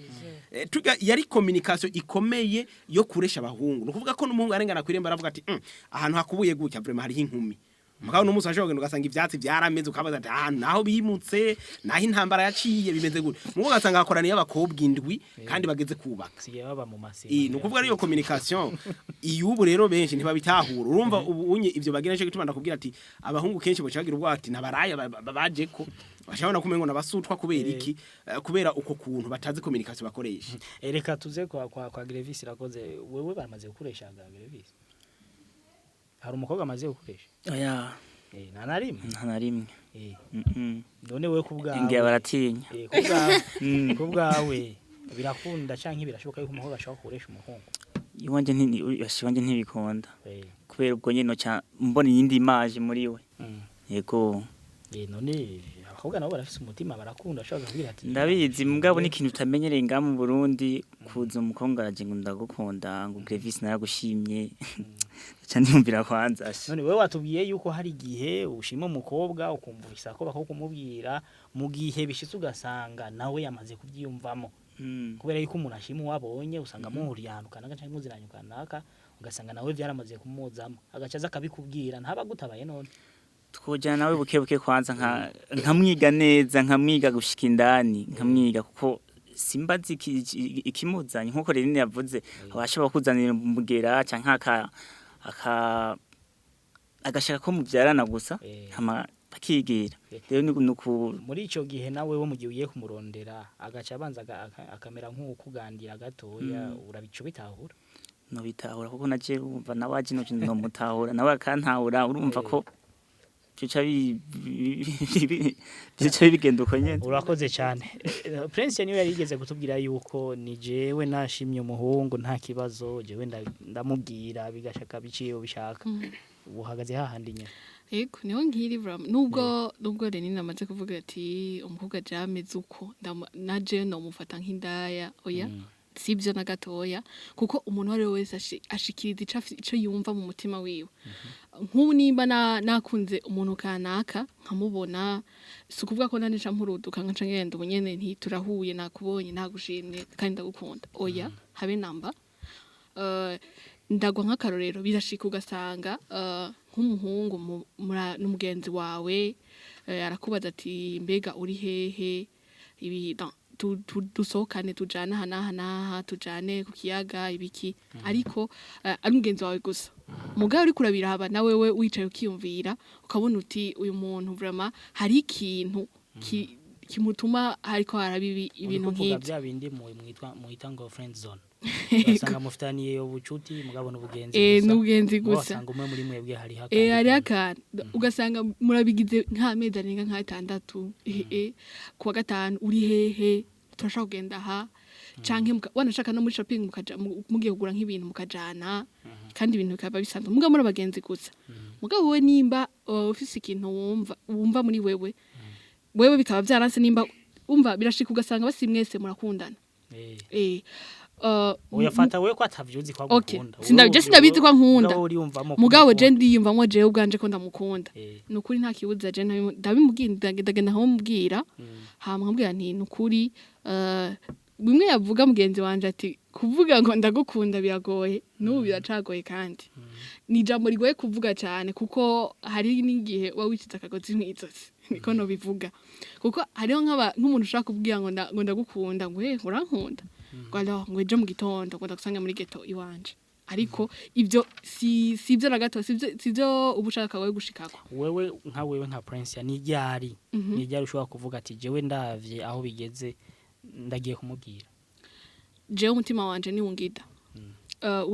Tuga yari communication ikomeye yo kuresha abahungu, no kuvuga ko n'umuhungu arengana kwiremba aravuga ati ahantu hakubuye gutya vraiment hariho inkumi." Mugabo n'umunsi washobora kugenda ugasanga ivyatsi vyarameze, ukabaza ati ahantu naho bimutse, naho intambara yaciye, bimeze gutya, mugo ugasanga hakoraniye abakobwa indwi kandi bageze kubaka. Sigaye baba mu masima. Ni ukuvuga ariyo communication iyubu rero benshi ntibabitahura. Urumva ubu unye ivyo bagira, nico gituma ndakubwira ati abahungu kenshi boca bagira ubwoba ati nabaraya baje ko bashobora kumengo nabasutwa kubera iki? Kubera uko kuntu batazi communication bakoresha. Reka tuze kwa Grevis. Irakoze, wewe baramaze gukoresha ga Grevis? Hari umukobwa amaze gukoresha? Oya. Nta na rimwe? Nta na rimwe. None wewe kubwawe? Ngira baratinya. Kubwawe, kubwawe birakunda canke birashoboka yuko umukobwa ashobora gukoresha umuhungu? Iwanje iwanje ntibikunda, kubera ubwo nyene noca mbona iyindi image muri we. Yego. None abakobwa nabo barafise umutima, barakunda, ashobora kubwira ati Ndabizi, mugabo ni ikintu utamenyereye ngaha mu Burundi, kuza umukobwa araje ngo ndagukunda, ngo Grevis naragushimye, ca ndiyumvira kwanza asha. None wewe watubwiye yuko hari igihe ushima umukobwa ukumva ufise akoba ko kumubwira, mu gihe bishitse ugasanga nawe yamaze kubyiyumvamo, kubera yuko umuntu ashima uwo abonye, usanga muhuriye ahantu kanaka canke muziranye kanaka, ugasanga nawe vyaramaze kumuzamo, agaca aza akabikubwira, ntaba agutabaye none? Twojana nawe buke buke kwanza, nka nkamwiga neza, nkamwiga gushika indani, nkamwiga kuko simbazi ikimuzanye. Nkuko Renine yavuze, abashobora kuzanira umugera canke aka agashaka ko muvyarana gusa. Hama Bakigira rero ni nuku. Muri ico gihe nawe wo mu gihe ugiye kumurondera, agaca abanza akamera nk'ukugandira gatoya, urabico bitahura? No bitahura, kuko naje urumva nawe aje no mutahura, nawe akantahura, urumva ko bica bigenda uko nyene. Urakoze cyane. Prince niwe yarigeze kutubwira yuko ni jewe nashimye umuhungu, nta kibazo, jewe ndamubwira bigashaka biciye ubishaka. Uhagaze hahandi nyene? Yego, niho nkiri vraiment, nubwo Lenine amaze kuvuga ati umukobwa jameze uko naje no mufata nk'indaya, oya, sibyo na gatoya, kuko umuntu uwo ari we wese ashikiriza ico yumva mu mutima wiwe. Nk'ubu nimba nakunze umuntu kanaka nkamubona, si ukuvuga ko nanje nca mpuruduka nkaca ngenda ubu nyene nti turahuye, nakubonye, nagushimye kandi ndagukunda, oya, habe namba. Ndagwa nk'akarorero, birashika ugasanga nk'umuhungu n'umugenzi wawe arakubaza ati mbega uri hehe, ibi dusohokane, tujane aha n'aha n'aha, tujane ku kiyaga, ibiki, ariko ari umugenzi wawe gusa. Mugabo uriko urabiraba na wewe wicaye ukiyumvira, ukabona uti uyu muntu vraiment hari ikintu kimutuma hariko haraba ibintu Uriko uvuga nk'ivyo. Bya bindi mwitwa muhita ngo friend zone, ugasanga mufitaniye ubucuti mugabo n'ubugenzi gusa. N'ubugenzi Mugabo gusa. wasanga umwe muri mwebwe hariho akandi Hariho kantu. akantu, ugasanga murabigize nk'amezi arenga nk'atandatu, kuwa gatanu uri hehe, turashaka kugenda aha, canke wanashaka no muri shopping mukaja mugiye kugura nk'ibintu mukajana, kandi ibintu bikaba bisanzwe, mugabo muri abagenzi gusa. Mugabo wowe nimba ufise ikintu wumva muri wewe bikaba vyaranse, nimba umva birashika ugasanga basi mwese murakundana. Uyafata wewe ko atavyuzi ko Okay. agukunda. Je sindabizi ko ankunda. Mugabo uriyumvamo ko Mugabo je umukunda. ndiyumvamo jewe ubwanje ko ndamukunda. Nukuri nta kibuza, je ndabimubwira, ndagenda nkamubwira, hama nkamubwira nti nukuri bimwe yavuga mugenzi wanje ati kuvuga ngo ndagukunda biragoye, n'ubu biracagoye, kandi ni ijambo rigoye kuvuga cyane, kuko hari n'igihe uba wicize akagozi mw'izosi, niko no bivuga, kuko hariho nk'umuntu ushaka kubwira ngo ngo ndagukunda, ngo eh, urankunda, ngo alors ngo ejo mu gitondo ngo ndagusanga muri ghetto iwanje, ariko ibyo si ibyo na gato, si ibyo uba ushaka wowe gushikako. Wewe nka wewe nka Prince, ni ryari ni ryari ushobora kuvuga ati jewe ndavye aho bigeze, ndagiye kumubwira? Jewe umutima wanje ni ungida,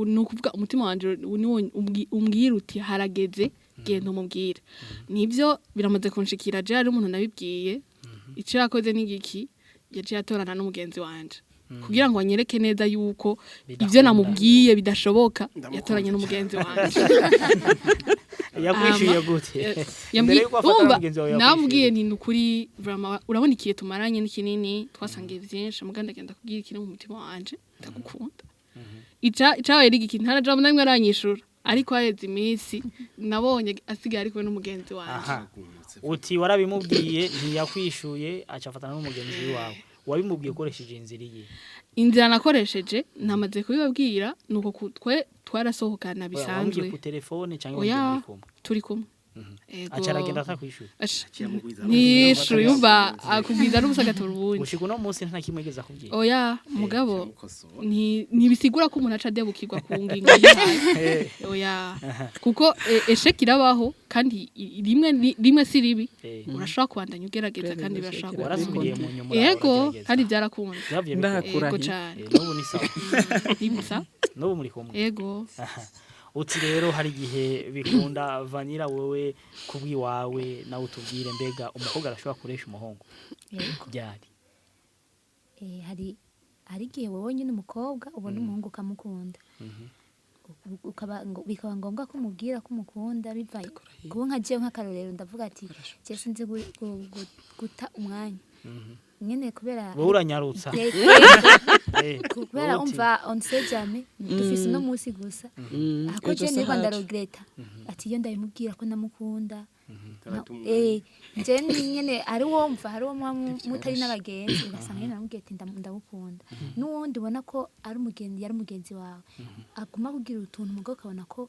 ni ukuvuga umutima wanje niwo umbwira uti harageze, genda umubwire. Nibyo biramaze kunshikira, je hari umuntu nabibwiye, icyo yakoze ni giki, yaciye atorana n'umugenzi wanje kugira ngo anyereke neza yuko ibyo Bidakunda. namubwiye bidashoboka. Ndamukunda. Yatoranye n'umugenzi wanje. Yakwishyuye gute mbere yuko afatana Umva, mugenzi wawe? namubwiye Yakwishyuye? nti nukuri vraiment urabona ikihe tumaranye ni kinini, twasangiye byinshi, muganda ndagenda kubwira ikintu mu mutima wanje, ndagukunda. Icabaye ari igiki, nta jambo namwe aranyishura, ariko haheze iminsi nabonye asigaye ari kumwe n'umugenzi wanje. Aha, uti warabimubwiye ntiyakwishuye, aca afatana n'umugenzi wawe. Wabimubwiye ukoresheje inzira iye? Inzira nakoresheje namaze kubibabwira, nuko twe twarasohokana Wamubwiye bisanzwe. ku telefone cyangwa Oya. wamubwiye muri kumwe? Turi kumwe. Ego. Aca aragenda atakwishuye? Asha, Akiyamugwiza. ntiyishuye, umva akubwiza n'ubusa agatora ubundi. Gushika uno munsi nta kimwe yigeze akubwira? Oya, mugabo Kiramukosora. Ntibisigura ko umuntu aca adebukirwa ku ngingo yihaye, oya, kuko échec irabaho, kandi rimwe rimwe si ribi. Urashobora kubandanya ugerageza, kandi birashobora gukunda. Warasubiye mu nyuma? Yego. Uragerageza. Kandi byarakunze. Byavuye bikunda. Ndakurahiye. Yego cyane. N'ubu ni sawa? Nibutsa. N'ubu muri kumwe? Yego. Aha. Uti rero hari igihe bikunda. Vanilla, wowe kubwiwawe nawe utubwire, mbega umukobwa arashobora kuresha umuhungu? Yego. Ryari? Hari igihe wowe nyine umukobwa ubona umuhungu ukamukunda, ukaba bikaba ngombwa ko umubwira ko umukunda, bivaye kuba nka jewe nk'akarorero, ndavuga ati je sinzi guta umwanya nyene kubera Wowe uranyarutsa. Kubera Wowe uti- umva, on sait jamais, dufise uno munsi gusa, ako Ejo je nirirwa sahaje. ndaregreta ati iyo ndabimubwira ko ndamukunda. Tarata umwanya. Je nyene ari wumva hari uwo muba mutari n'abagenzi, ugasanga nyene aramubwiye ati ndagukunda, n'uwundi ubona ko ari umugenzi, yari umugenzi wawe, aguma kugira utuntu, mugabo ukabona ko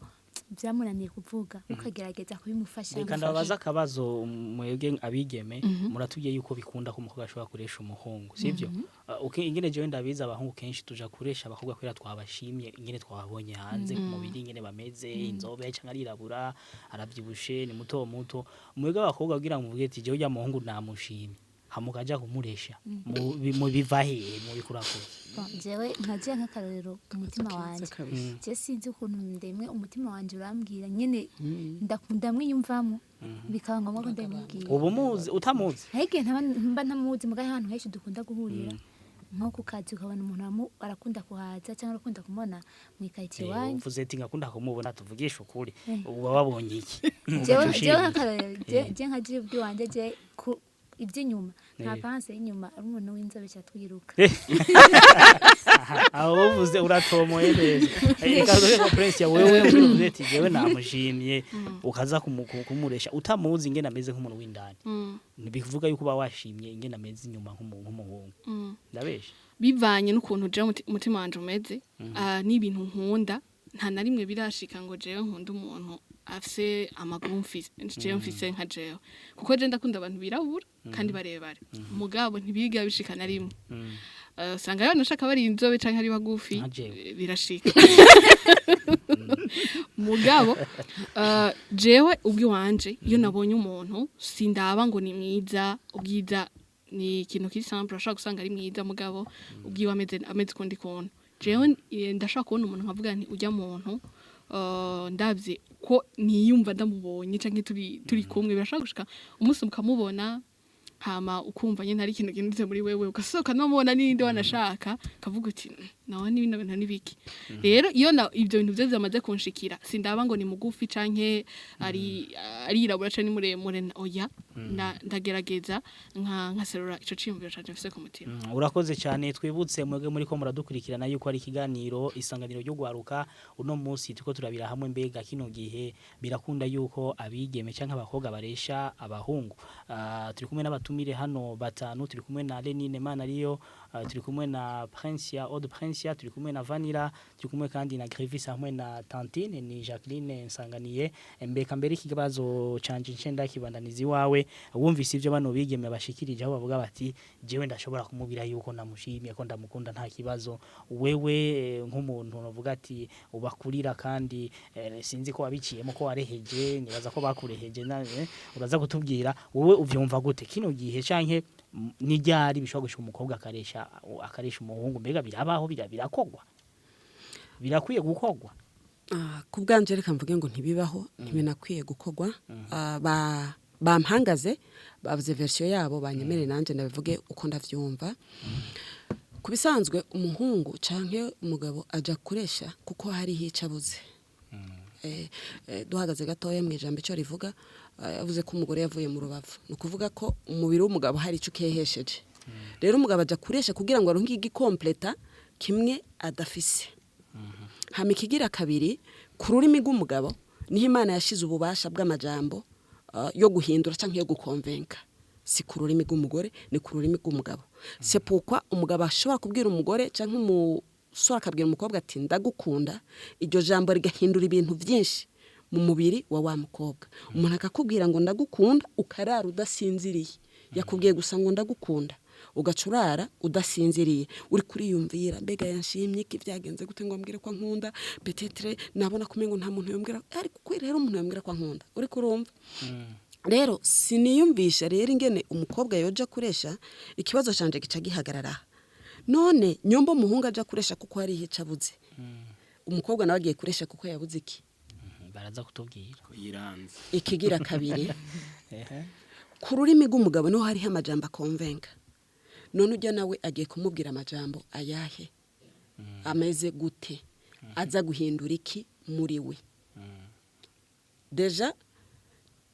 Byamunaniye kuvuga, ukagerageza kubimufasha. Reka ndababaza akabazo mwebwe abigeme. Muratubwiye yuko bikunda ko umukobwa ashobora kuresha umuhungu, sivyo? Okay, ingene jewe ndabizi, abahungu kenshi tuja kuresha abakobwa kubera twabashimye, ingene twababonye hanze ku mubiri, ingene bameze, inzobe canke arirabura, aravyibushe, ni muto muto. Mwebwe abakobwa, kugira ngo muvuge ati jewe urya muhungu namushimye, hamukaja kumuresha, mu biva hehe, mubikura kuki? Bon, jewe nkaje nk'akarorero, umutima wanje, Kabisa. je sinzi ukuntu ndemwe, umutima wanje urambwira nyene, ndakunda, mwiyumvamo, bikaba ngombwa ko ndabimubwira. Ubu muzi utamuzi? Hari igihe mba ntamuzi, mugahe ahantu henshi dukunda guhurira, nko ku kazi, ukabona umuntu arakunda kuhaza cyangwa arakunda kumubona mu ikaritsiye iwanyu. Uvuze ati ngakunda kumubona, tuvugisha ukuri, uba wabonye iki? Jewe Ugaca jewe ushima. nk'akarorero, je nka jewe ubwiwanje, je ku iby'inyuma nta panse y'inyuma, ari umuntu w'inzobe cyatwiruka. Aho uvuze uratomoye neza. Reka dore ko Prince ya wewe uvuze ati jewe namushimye, ukaza kumuresha utamuzi ingene ameze nk'umuntu w'indani, ntibivuga yuko uba washimye ingene ameze inyuma nk'umuhungu? Ndabesha? Bivanye n'ukuntu jewe umutima wanje umeze, n'ibintu nkunda, nta na rimwe birashika ngo jewe nkunda umuntu afise amaguru mfise jewe mfise nka jewe, kuko je ndakunda abantu birabura kandi barebare, mugabo ntibiga bishika na rimwe. Usanga rero nashaka bari inzobe canke ari bagufi. Nka jewe. Birashika, mugabo jewe ubwiwanje iyo nabonye umuntu sindaba ngo ni mwiza. Ubwiza ni ikintu kiri simple, urashobora gusanga ari mwiza mugabo ubwiwe ameze ukundi kuntu. Jewe ndashobora kubona umuntu nkavuga nti ujya muntu, ndavye ko niyumva ndamubonye canke turi kumwe. Birashobora gushika umunsi mukamubona, hama ukumva nyene hari ikintu gindutse muri wewe, ugasohoka namubona n'inde wanashaka, kavuga uti nawe ni bino bintu nibiki?" Rero iyo ivyo bintu vyose byamaze kunshikira, sindaba ngo ni mugufi canke ari arirabura canke ni muremure, oya, ndagerageza nkaserura ico ciyumviro canje mfise ku mutima. Urakoze cyane. Twibutse mwebwe muri ko muradukurikirana yuko ari ikiganiro Isanganiro ryo gwaruka. Uno munsi turiko turabira hamwe mbega kino gihe birakunda yuko abigeme canke abakobwa baresha abahungu. Turi kumwe n'abatumire hano batanu: turi kumwe na Lenine Manariyo, turi kumwe na Princia Aude Princia, turi kumwe na Vanilla, turi kumwe kandi na Grevis hamwe na Tantine ni Jacqueline Nsanganiye. Mbeka mbere ikibazo canje ncenda kibandaniza iwawe. Wumvise ivyo bano bigeme bashikirije, aho bavuga bati jewe ndashobora kumubwira yuko namushimye, ko ndamukunda, nta kibazo. Wewe nk'umuntu uvuga ati ubakurira kandi sinzi ko wabiciyemo, ko wareheje, nibaza ko bakureheje uraza kutubwira wowe uvyumva gute kino gihe canke n'iryari bishobora gushika umukobwa akaresha umuhungu? Mbega birabaho, birakogwa, birakwiye gukogwa? Ku bwanje reka mvuge ngo ntibibaho, ntibinakwiye gukorwa. Bampangaze bavuze version yabo, banyemere nanjye ndabivuge uko ndavyumva. Ku bisanzwe umuhungu canke umugabo aja kuresha kuko hariho ico abuze. Duhagaze gatoya mu ijambo icyo rivuga, yavuze ko umugore yavuye mu rubavu, ni ukuvuga ko umubiri w'umugabo hari icyo ukehesheje. Rero umugabo aja kuresha kugira ngo aronke igikompleta kimwe adafise. Hama ikigira kabiri, ku rurimi rw'umugabo niho Imana yashize ububasha bw'amajambo yo guhindura cyangwa yo gukonvenka. Si ku rurimi rw'umugore, ni ku rurimi rw'umugabo. C'est pourquoi umugabo ashobora kubwira umugore cyangwa umusore akabwira umukobwa ati "Ndagukunda", iryo jambo rigahindura ibintu byinshi mu mubiri wa wa mukobwa. Umuntu akakubwira ngo "Ndagukunda", ukarara udasinziriye. Yakubwiye gusa ngo "Ndagukunda", ugaca urara udasinziriye, uri kuriyumvira: mbega yanshimye iki? Byagenze gute ngo ambwire ko ankunda? Peut-être nabona kumengo nta muntu yombwira, ariko ko rero umuntu yombwira ko ankunda. Uri kurumva rero, siniyumvisha rero ingene umukobwa yoja kuresha. Ikibazo canje gica gihagarara aha: none nyombo umuhungu aja kuresha kuko hariho ico abuze, umukobwa nawe agiye kuresha kuko yabuze iki? Baraza kutubwira. Yiranze. Ikigira kabiri, ku rurimi rw'umugabo niho hariho amajambo akonvenka. None ujya nawe agiye kumubwira amajambo ayahe, ameze gute, aza guhindura iki muri we? Déjà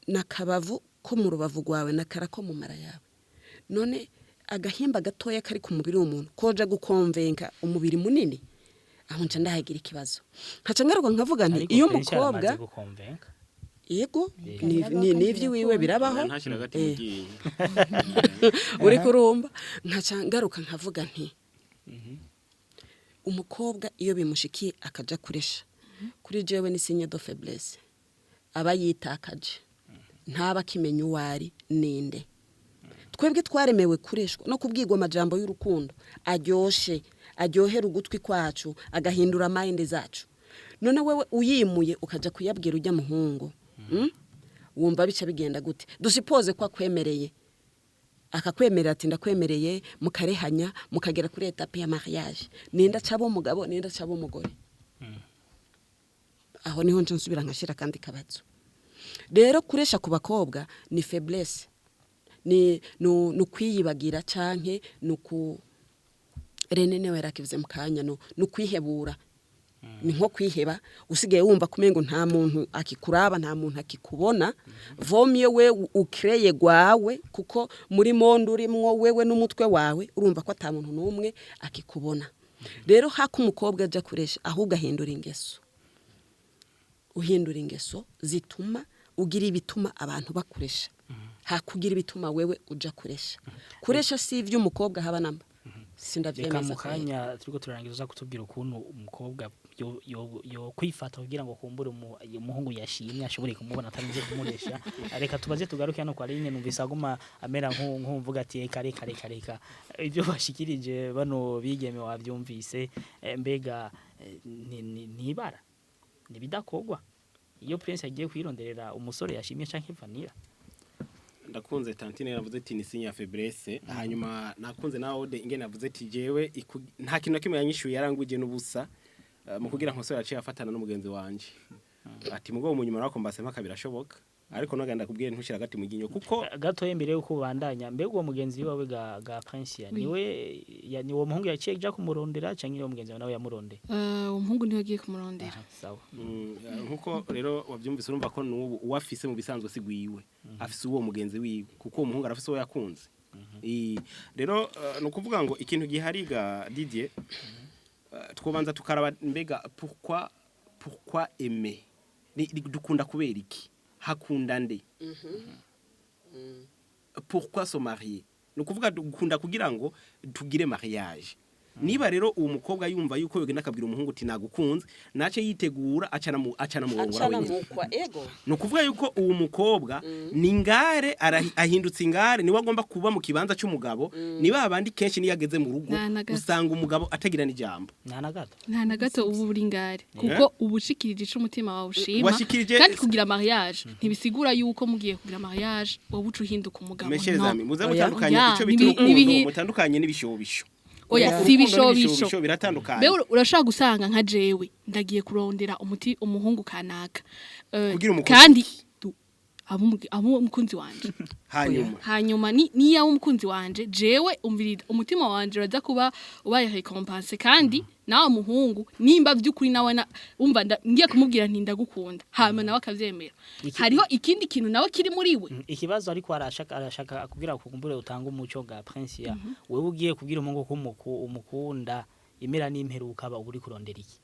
nakabavu ko mu rubavu rwawe, nakara ko mu mara yawe. None agahimba gatoya kari ku mubiri w'umuntu koja gukonvenka umubiri munini, aho nca ndahagira ikibazo, nkaca ngaruka nkavuga nti Ariko iyo Prince umukobwa yaramaze gukonvenka. Yego, Birabaho ni kandi n'ivy'iwiwe birakunda. birabaho. Ntashyira agati mu ryinyo. Uri kurumba, nkaca ngaruka nkavuga nti umukobwa iyo bimushikiye akaja kuresha Kuri jewe ni signe de faiblesse, aba yitakaje, ntaba akimenya uwo ari ninde. Twebwe twaremewe kureshwa no kubwirwa amajambo y'urukundo aryoshe, aryohera ugutwi kwacu, agahindura mind zacu. None wewe uyimuye ukaja kuyabwira ujya muhungu, Wumva bica bigenda gute? Dusuppose ko akwemereye, akakwemerera ati ndakwemereye, mukarehanya, mukagera kuri étape ya mariage. Ninda caba umugabo, ninda caba umugore? Aho niho nje nsubira nkashira kandi kabazo. Rero kuresha ku bakobwa ni faiblesse, ni nu kwiyibagira canke nuku Rene newe yarakivuze mu kanya, no nukwihebura, ni nko kwiheba. Usigaye wumva kumengo nta muntu akikuraba, nta muntu akikubona. Vomye we ukreye gwawe, kuko muri monde urimwo wewe n'umutwe wawe, urumva ko ata muntu n'umwe akikubona. Rero hako umukobwa aja kuresha, ahubwo ahindura ingeso. Uhindura ingeso zituma ugira ibituma abantu bakuresha, hakugira ibituma wewe uja kuresha. Kuresha si ivy'umukobwa haba namba. Reka Sindavyemeza mu kweri. kanya turiko turangiza uza kutubwira ukuntu umukobwa yo kwifata kugira ngo kumbure umuhungu yashimye ashobore kumubona atarinze kumuresha. Reka tubaze tugaruke hano kwa Aline. Numvise aguma amera nk'umvuga ati reka, reka, reka, reka. Ibyo bashikirije bano bigeme wavyumvise. Mbega nibara nibidakogwa iyo Prince agiye kwironderera umusore yashimye canke Vanilla? Ndakunze tantine yavuze ati ni signe ya faiblesse. Hanyuma nakunze nawe Ode ingene yavuze ati jewe nta kintu na kimwe yanyishuye, yarangwije n'ubusa. Mu kugira nkosore yaciye afatana n'umugenzi wanje, ati mugo mu nyuma nakombase mpaka birashoboka, ariko nagenda kubwira ntushira agati mu ginyo kuko Gatoye mbere yuko ubandanya, mbega uwo mugenzi wawe ga Prince ya Oui. niwe ya, ni uwo muhungu yaciye aja kumurondera canke niwo mugenzi wawe nawe yamurondeye? Umuhungu niwe agiye kumurondera. Aha, sawa. Nkuko rero wavyumvise, urumva ko nubu uwo afise mu bisanzwe si gwiwe, afise uwo mugenzi wiwe, kuko uwo muhungu arafise uwo yakunze. Rero ni ukuvuga ngo ikintu gihariga Didier, twobanza tukaraba mbega pourquoi aimer? Dukunda kubera iki? Hakunda nde? Pourquoi se marier? Ni ukuvuga dukunda kugira ngo tugire mariage. Niba rero uwo mukobwa yumva yuko yogenda akabwira umuhungu uti nagukunze, nace yitegura acana murongora Acana wenyine. mukwa ego. Ni ukuvuga yuko uwo mukobwa ni ngare, ahindutse ingare, niwe agomba kuba mu kibanza cy'umugabo. Ni ba bandi kenshi niyo ageze mu rugo Nta na gato. usanga umugabo atagira n'ijambo. Nta na gato. Nta na gato. Ubu buri ngare kuko uba ushikirije ico umutima wawe ushima. Kandi kugira mariage ntibisigura yuko mugiye kugira mariage wowe uca uhinduka umugabo. Mes chers No. amis, muze Oya. mutandukanye Oya, ico bita urukundo, mutandukanye n'ibishobisho. Oya, Urukundo si ibishobisho. n'ibishobisho biratandukanye. Mbe urashobora gusanga nka jewe ndagiye kurondera umuti umuhungu kanaka, Kugira umukozi. kandi abo umukunzi wanje. Hanyuma Hanyuma ni niya umukunzi wanje, jewe umviriza, umutima wanje uraza kuba ubaye récompensé. Kandi nawe muhungu nimba vy'ukuri nawe na umva ngiye kumubwira nti ndagukunda, hama nawe akavyemera, hariho ikindi kintu nawe kiri muri we. Ikibazo ariko arashaka akubwira kukumbure utanga umuco ga Prince ya wewe ugiye kubwira umuhungu ko umukunda, imera n'imperuka ba uri kurondera iki?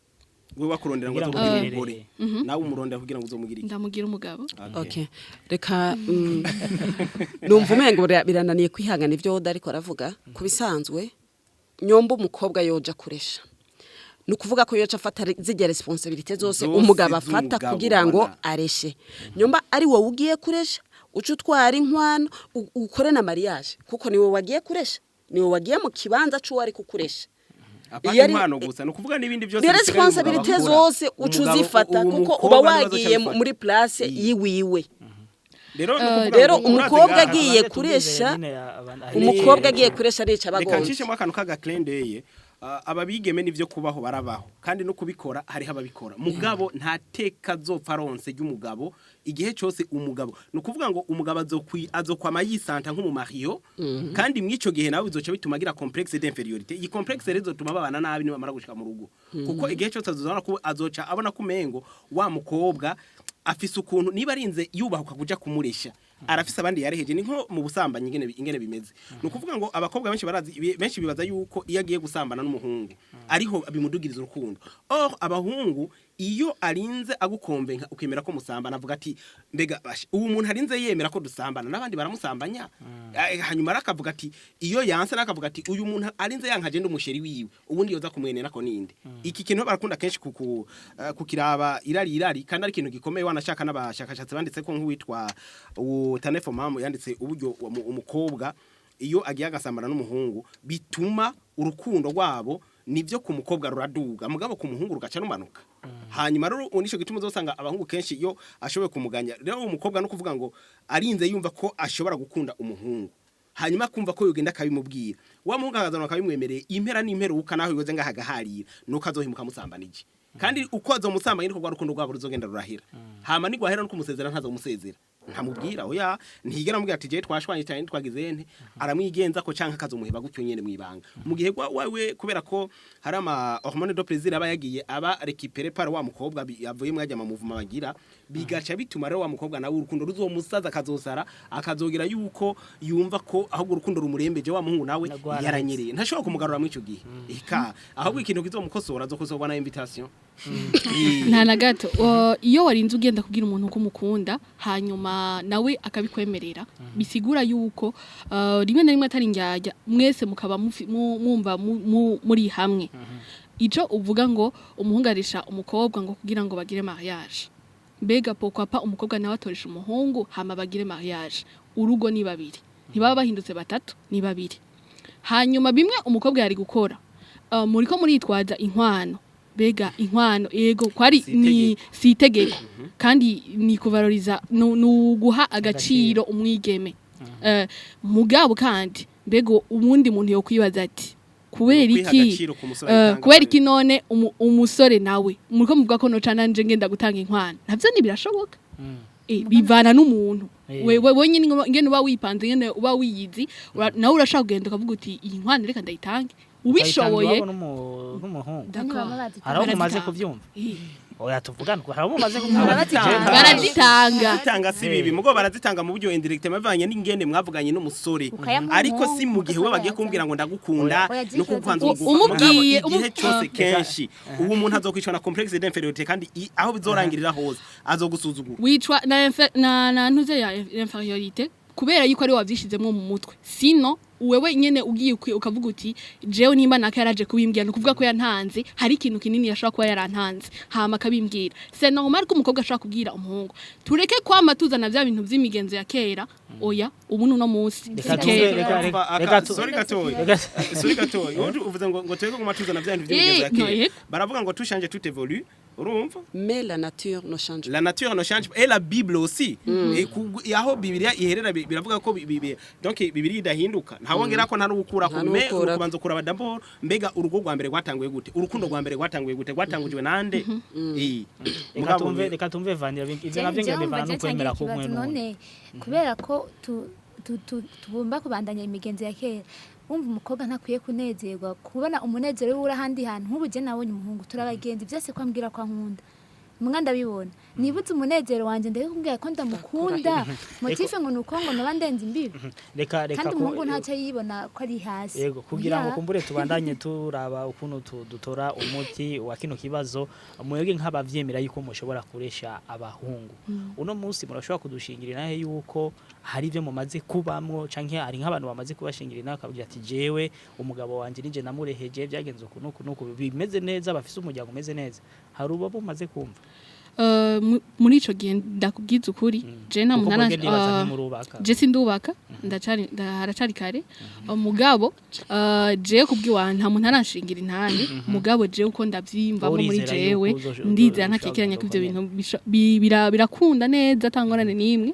We bakurondera ngo Kugira ngo azomugire ugerere. umugore, nawe umurondera kugira ngo uzomugire iki? Ndamugira umugabo. Okay, reka numva umengo birananiye kwihangana ibyo Oda ariko aravuga. Ku bisanzwe nyomba umukobwa yoja kuresha, ni ukuvuga ko yoca afata zirya responsabilité zose Zose umugabo afata z'umugabo, kugira ngo voilà. areshe. Nyomba ari wowe ugiye kuresha, uca utwara inkwano, ukore na mariage, kuko ni wowe wagiye kuresha, ni wowe wagiye mu kibanza c'uwo ari kukuresha. Apana Iyo ari- inkwano gusa, ni ukuvuga n'ibindi byose ni bisigaye umugabo responsabilité akora. zose uca uzifata, Uwo kuko mukobwa uba niwe azoca wagiye abifata. muri place yiwiwe. Rero ni ukuvuga Rero ngo urazi umukobwa ngaha- agiye Abanze tubwizeye kuresha, nyine umukobwa agiye kuresha arica Reka abagonze. nshishemo akantu k'aga clin d'œil. Ababigeme nivyo kubaho barabaho, kandi no kubikora hariho ababikora, mugabo nta teka azopfa aronse ry'umugabo igihe cyose. Umugabo ni ukuvuga ngo umugabo azokwama yisanta nk'umumariyo, kandi mw'ico gihe nawe bizoca bituma agira complexe d'infériorité. Iyi complexe rero izotuma babana nabi nibamara gushika mu rugo, kuko igihe cyose azozabona ko azoca abona ko umengo wa mukobwa afise ukuntu niba arinze yubahuka kuja kumuresha, arafise abandi yareheje. Ni nko mu busambanyi ingene bimeze. Ni ukuvuga ngo abakobwa benshi barazi, benshi bibaza yuko iyo agiye gusambana n'umuhungu ariho bimudugiriza urukundo. Or abahungu Iyo arinze agukomvenka ukemera ko musambana, avuga ati: "Mbega basha, ubu umuntu arinze yemera ko dusambana, n'abandi baramusambanya." Hanyuma arakavuga ati iyo yanse, nakavuga ati: "Uyu muntu arinze yankaje ndi umuchéri wiwe, ubundi yoza kumwenera ko ninde?" Iki kintu barakunda kenshi kukiraba irari irari, kandi ari ikintu gikomeye. Wanashaka n'abashakashatsi banditse ko, nk'uwitwa Tanefo Mamu yanditse uburyo umukobwa iyo agiye agasambana n'umuhungu bituma urukundo rwabo, nivyo, ku mukobwa ruraduga, mugabo ku muhungu rugaca rumanuka. Hanyuma rero nico gituma uzosanga abahungu kenshi iyo ashoboye kumuganya rero umukobwa, no kuvuga ngo arinze yumva ko ashobora gukunda umuhungu, hanyuma kumva ko yogenda akabimubwira, wa muhungu akazana akabimwemereye, impera n'imperuka naho yoze ngaha agaharira, nuko azohimuka amusambanije. Kandi uko azomusambanya niko rwa rukundo rwabo ruzogenda rurahera. Hama nigwahera no kumusezera ntazomusezera, ntamubwira, oya, ntiyigera amubwira ati: "Jewe twashwanye cyane, twagize nte." Aramwigenza ko canke akazomuheba gutyo nyene mwibanga, mu gihe wewe kubera ko hari ama hormone de plaisir aba yagiye aba récupéré par wa mukobwa yavuye mwajya mu muvuma bagira, bigaca bituma rero wa mukobwa nawe urukundo ruzomusaza, akazosara, akazogira yuko yumva ko ahubwo urukundo rumurembeje. Wa muhungu nawe Nagwarahetse. yaranyereye, ntashobora kumugarura muri ico gihe. Eka, ahubwo ikintu kizomukosora azokosorwa na invitation. Nta na gato. Iyo warinze ugenda kubwira umuntu ko umukunda, hanyuma nawe akabikwemerera, bisigura yuko rimwe na rimwe atari indyarya, mwese mukaba mwumva muri hamwe. Ico uvuga ngo umuhungu arisha umukobwa ngo kugira ngo bagire mariage, mbega pourquoi pas umukobwa nawe atoresha umuhungu hama bagire mariage? Urugo ni babiri, ntibaba bahindutse batatu, ni babiri. Hanyuma bimwe umukobwa yari gukora, muriko muritwaza inkwano. Bega inkwano, ego, kwari Si ni si itegeko, kandi ni kuvaloriza, nu guha agaciro umwigeme. Mugabo kandi mbega ubundi muntu yo kwibaza ati kubera Kwiha iki agaciro ku musore ayitanga. Kubera iki none umusore nawe muriko muvuga ko noca nanje ngenda gutanga inkwano? Navyo ntibirashoboka. Bivana n'umuntu. Wewe wenyine ingene uba wipanze, ingene uba wiyizi, nawe urashaka kugenda ukavuga uti: "Iyi nkwano reka ndayitange," ubishoboye. Ukayitanga iwabo n'umuhungu. D'accord. Bamwe baba Hari aho mumaze Barazitanga. kuvyumva? Eh. Oya, tuvugane, hari aho mumaze kuvyumva? Barazitanga. Barazitanga. Barazitanga, si bibi, mugo barazitanga mu buryo indirect, bavanye n'ingene mwavuganye n'umusore. Ukayamuha Ariko si mu gihe we bagiye umuhungu. kumbwira ngo ndagukunda Oya, no kukwanza Umubwiye, igihe cyose. Kenshi ubu umuntu azokwicwa na complexe d'infériorité, kandi aho bizorangirira hose azogusuzugura. Wicwa na na ntuze ya infériorité kubera yuko ari wavyishizemwo mu mutwe. Sino wewe nyene ugiye ukavuga uti: "Jewe nimba naka yaraje kubimbwira, nukuvuga ko yantanze, hari ikintu kinini yashobora kuba yarantanze," hama akabimbwira. C'est normal ko umukobwa ashobora kubwira umuhungu. Tureke kwama tuzana vya bintu vy'imigenzo ya kera. Oya, ubu nuno munsi Reka si tumve, kera. reka Sorry gatoyi. Sorry gatoyi. Wowe uvuze ngo twebwe ngo matuzana vya bintu vy'imigenzo ya Eh, no, kera. yego. Baravuga ngo tout change, tout évolue, urumva? Mais la nature ne change pas. La nature ne change pas et la Bible aussi. Et aho Bibiliya iherera biravuga ko donc Bibiliya idahinduka, ntawongera ko nta n'ugukura ko Nta mais n'uwukurako. Ukubanza kuraba d'abord, mbega urugo rwa mbere rwatanguye gute? Urukundo rwa mbere rwatanguye gute? Rwatangujwe nande? Eh. Reka Mugabo tumve, reka tumve Vanira. Ivyo navyo ngira bivana no kwemera kumwe n'uwundi. None kubera ko tugomba kubandanya imigenzo ya kera, wumva umukobwa ntakwiye kunezerwa kubona umunezero wiwe uri ahandi hantu? Nk'ubu je nabonye umuhungu, turabagenzi, byose ko ambwira ko ankunda, mwa ndabibona, nibutse umunezero wanje ndabikubwira ko ndamukunda, motif ngo nuko ngo noba ndenze imbibi? Reka reka. Kandi umuhungu ntacyo yibona ko ari hasi. Yego, kugira ngo Ya. kumbure tubandanye turaba ukuntu dutora umuti wa kino kibazo. Mwebwe nk'abavyemera yuko mushobora kuresha abahungu uno munsi, murashobora kudushingira nahe yuko hari ibyo mumaze kubamwo, canke hari nk'abantu bamaze kubashingira nawe akabwira ati: "Jewe umugabo wanje nije namureheje, byagenze uku nuku nuku," bimeze neza, bafise umuryango umeze neza? Hari ubo bumaze kumva? Muri ico gihe, ndakubwiza ukuri, je nta Kuko muntu mwebwe ndibaza ntimurubaka. Je sindubaka, ndacari haracari kare. Mugabo jewe kubwiwa nta muntu aranshingira intane. Mugabo jewe uko ndavyiyumvamo muri Urizera jewe, yuko ndizera uzoshobora ntakekeranya ko ivyo kugenda bintu birakunda neza, atangorane n'imwe.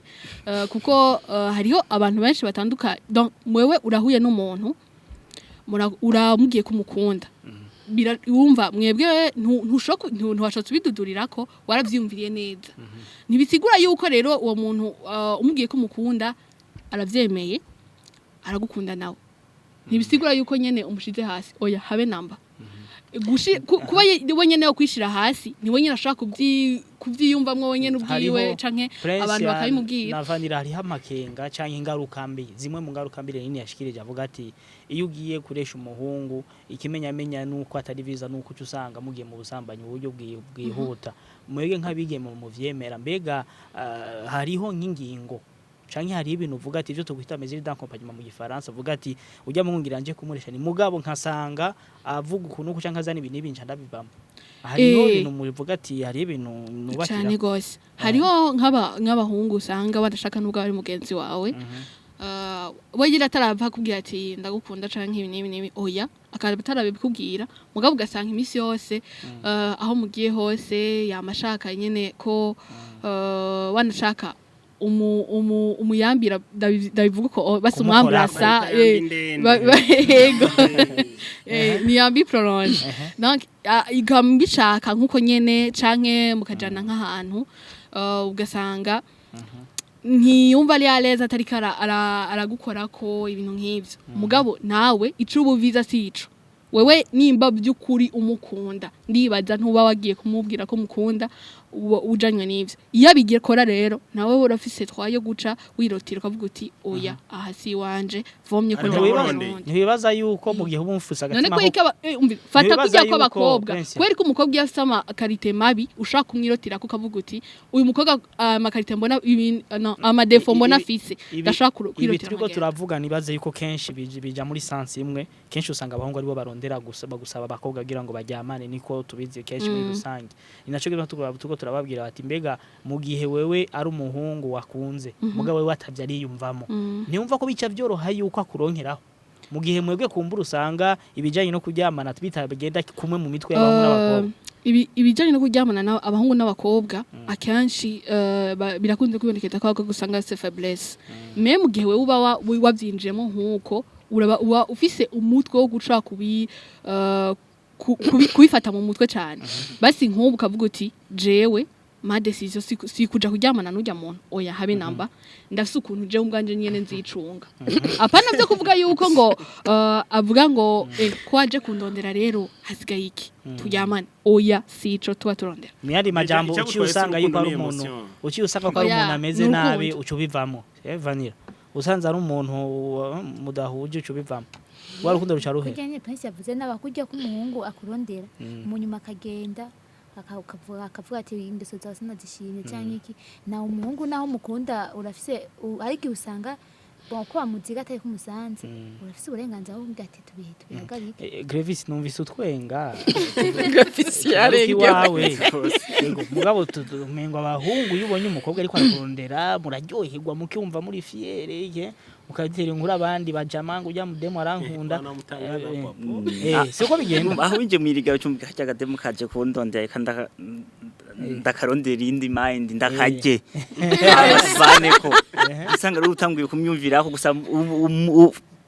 Kuko hariho abantu benshi batandukanye. Donc mwewe urahuye n'umuntu, uramubwiye ko umukunda, wumva mwebwe ntuwashotse ubidudurira ko waravyiyumviriye neza. Ntibisigura yuko rero uwo muntu umubwiye ko umukunda aravyemeye, aragukunda nawe, ntibisigura yuko nyene umushize hasi. Oya, habe namba. Kuba we nyene yo kwishira hasi, ni we nyene ashaka kuvyiyumvamwo wenyene ubwiwe Hariho canke Prince abantu bakabimubwira. Na Vanilla, hariho amakenga canke ingaruka mbi, zimwe mu ngaruka mbi nini yashikirije, avuga ati iyo ugiye kuresha umuhungu, ikimenyamenya nuko atari viza, nuko uca usanga mugiye mu busambanyi mu buryo bwihuta. Mwebwe nk'abigeme muvyemera, mbega hariho nk'ingingo canke hariho ibintu uvuga ati ivyo tukwita mesure d'accompagnement mu gifaransa, uvuga ati ujya muhungira nje kumuresha ni mugabo nkasanga avuga ukuntu uku canke azana ibintu n'ibi, nca ndabivamo? Hariho ibintu muvuga ati hariho ibintu nubakira? Cyane gose. Hariho nk'abahungu usanga badashaka nubwo ari mugenzi wawe, we nyine atarava akubwira ati ndagukunda canke ibi n'ibi n'ibi, oya, akaba atarabikubwira, mugabo ugasanga iminsi yose, aho mugiye hose, yama ashaka nyene ko, wanashaka umuyambira, ndabivuga uko basi, Kumukorako. umwamburasa. Bayita yambi ndende. Yego. Ni yambi prolonge, donc ikaba mbishaka nkuko nyene, canke mukajana nk'ahantu, ugasanga ntiyumva ari à l'aise atariko aragukorako ibintu nk'ivyo. Mugabo nawe ico uba uviza si ico. Wewe nimba by'ukuri umukunda, ndibaza ntuba wagiye kumubwira ko mukunda uba ujanywe n'ivyo. Iyo abigikora rero, nawe urafise twayo guca wirotira ukavuga uti oya, aha si iwanje, vomye ko Ariko ndabona Burundi. urundi. Ntibibaza yuko mu gihe uba umufuse None agatima kubera ko fata Ntibibaza kujya yuko, kw'abakobwa, Prince. kubera ko umukobwa iyo afise ama qualités mabi, ushaka kumwirotira ko ukavuga uti uyu mukobwa, ama qualités mbona no, ama défauts mbona afise, ndashaka ibi kwirotira turiko nkagenda. turavuga, nibaze yuko kenshi bija muri sens imwe. Kenshi usanga abahungu aribo barondera gusa bagusaba abakobwa kugira ngo baryamane, niko tubizi kenshi muri rusange. Ni naco gituma turiko turababwira bati mbega mu gihe wewe ari umuhungu wakunze, mugabo wewe atavyo ariyumvamo, ntiyumva ko bica vyoroha yuko akuronkeraho, mu gihe mwebwe kumbura usanga ibijanye no kuryamana bitagenda kumwe mu mitwe y'abahungu n'abakobwa? Ibijanye no kuryamana abahungu n'abakobwa, akenshi birakunze kwibonekeza ko abakobwa usanga bafise faiblesse, mais mu gihe wewe uba wavyinjiyemo nk'uko, uraba uba ufise umutwe wo guca kubifata mu mutwe cyane. Basi nk'ubu ukavuga uti jewe ma décision si kuja kuryamana n'urya muntu, oya, habe namba, ndafise ukuntu jewe ubwanje nyene nzicunga. Apana byo kuvuga yuko ngo avuga ngo ko aje kundondera rero hasigaye iki, turyamane, oya, si ico tuba turondera. Mu yandi majambo, Icyagutwaye uciye usanga si yuko ari urukundo, ni umuntu emotion. Uciye usanga ko ari Oya, umuntu ameze ni nabi, urukundo. uca ubivamo. Vanilla, usanze ari umuntu mudahuje, uca ubivamo, wa rukundo ruca ruhera. Kurya nyine Prince yavuze n'abakurya ko umuhungu akurondera, mu nyuma akagenda akavuga ati ingeso zawe sinazishimye cyangwa iki. Nawe umuhungu naho umukunda, urafise hari igihe usanga bon ko wamuziga atari kumusanze, urafise uburenganzira bwo kuvuga ati tubihe tubihagarike. Grevis, numvise utwenga. Grafisi yarengewe. Iwawe. Yego, mugabo umengo abahungu iyo ubonye umukobwa ariko arakurondera, muraryoherwa, mukumva muri fier, ye mukatera inkuru abandi bajama ngo ujya mudemo arankunda. Siko bigenda? Aho winjiye mwirigaro cyumva karya kademu kaje kundondera, reka ndakarondera iyindi mind, ndakarye abaneko, usanga ari utanguye kumyumvirako gusa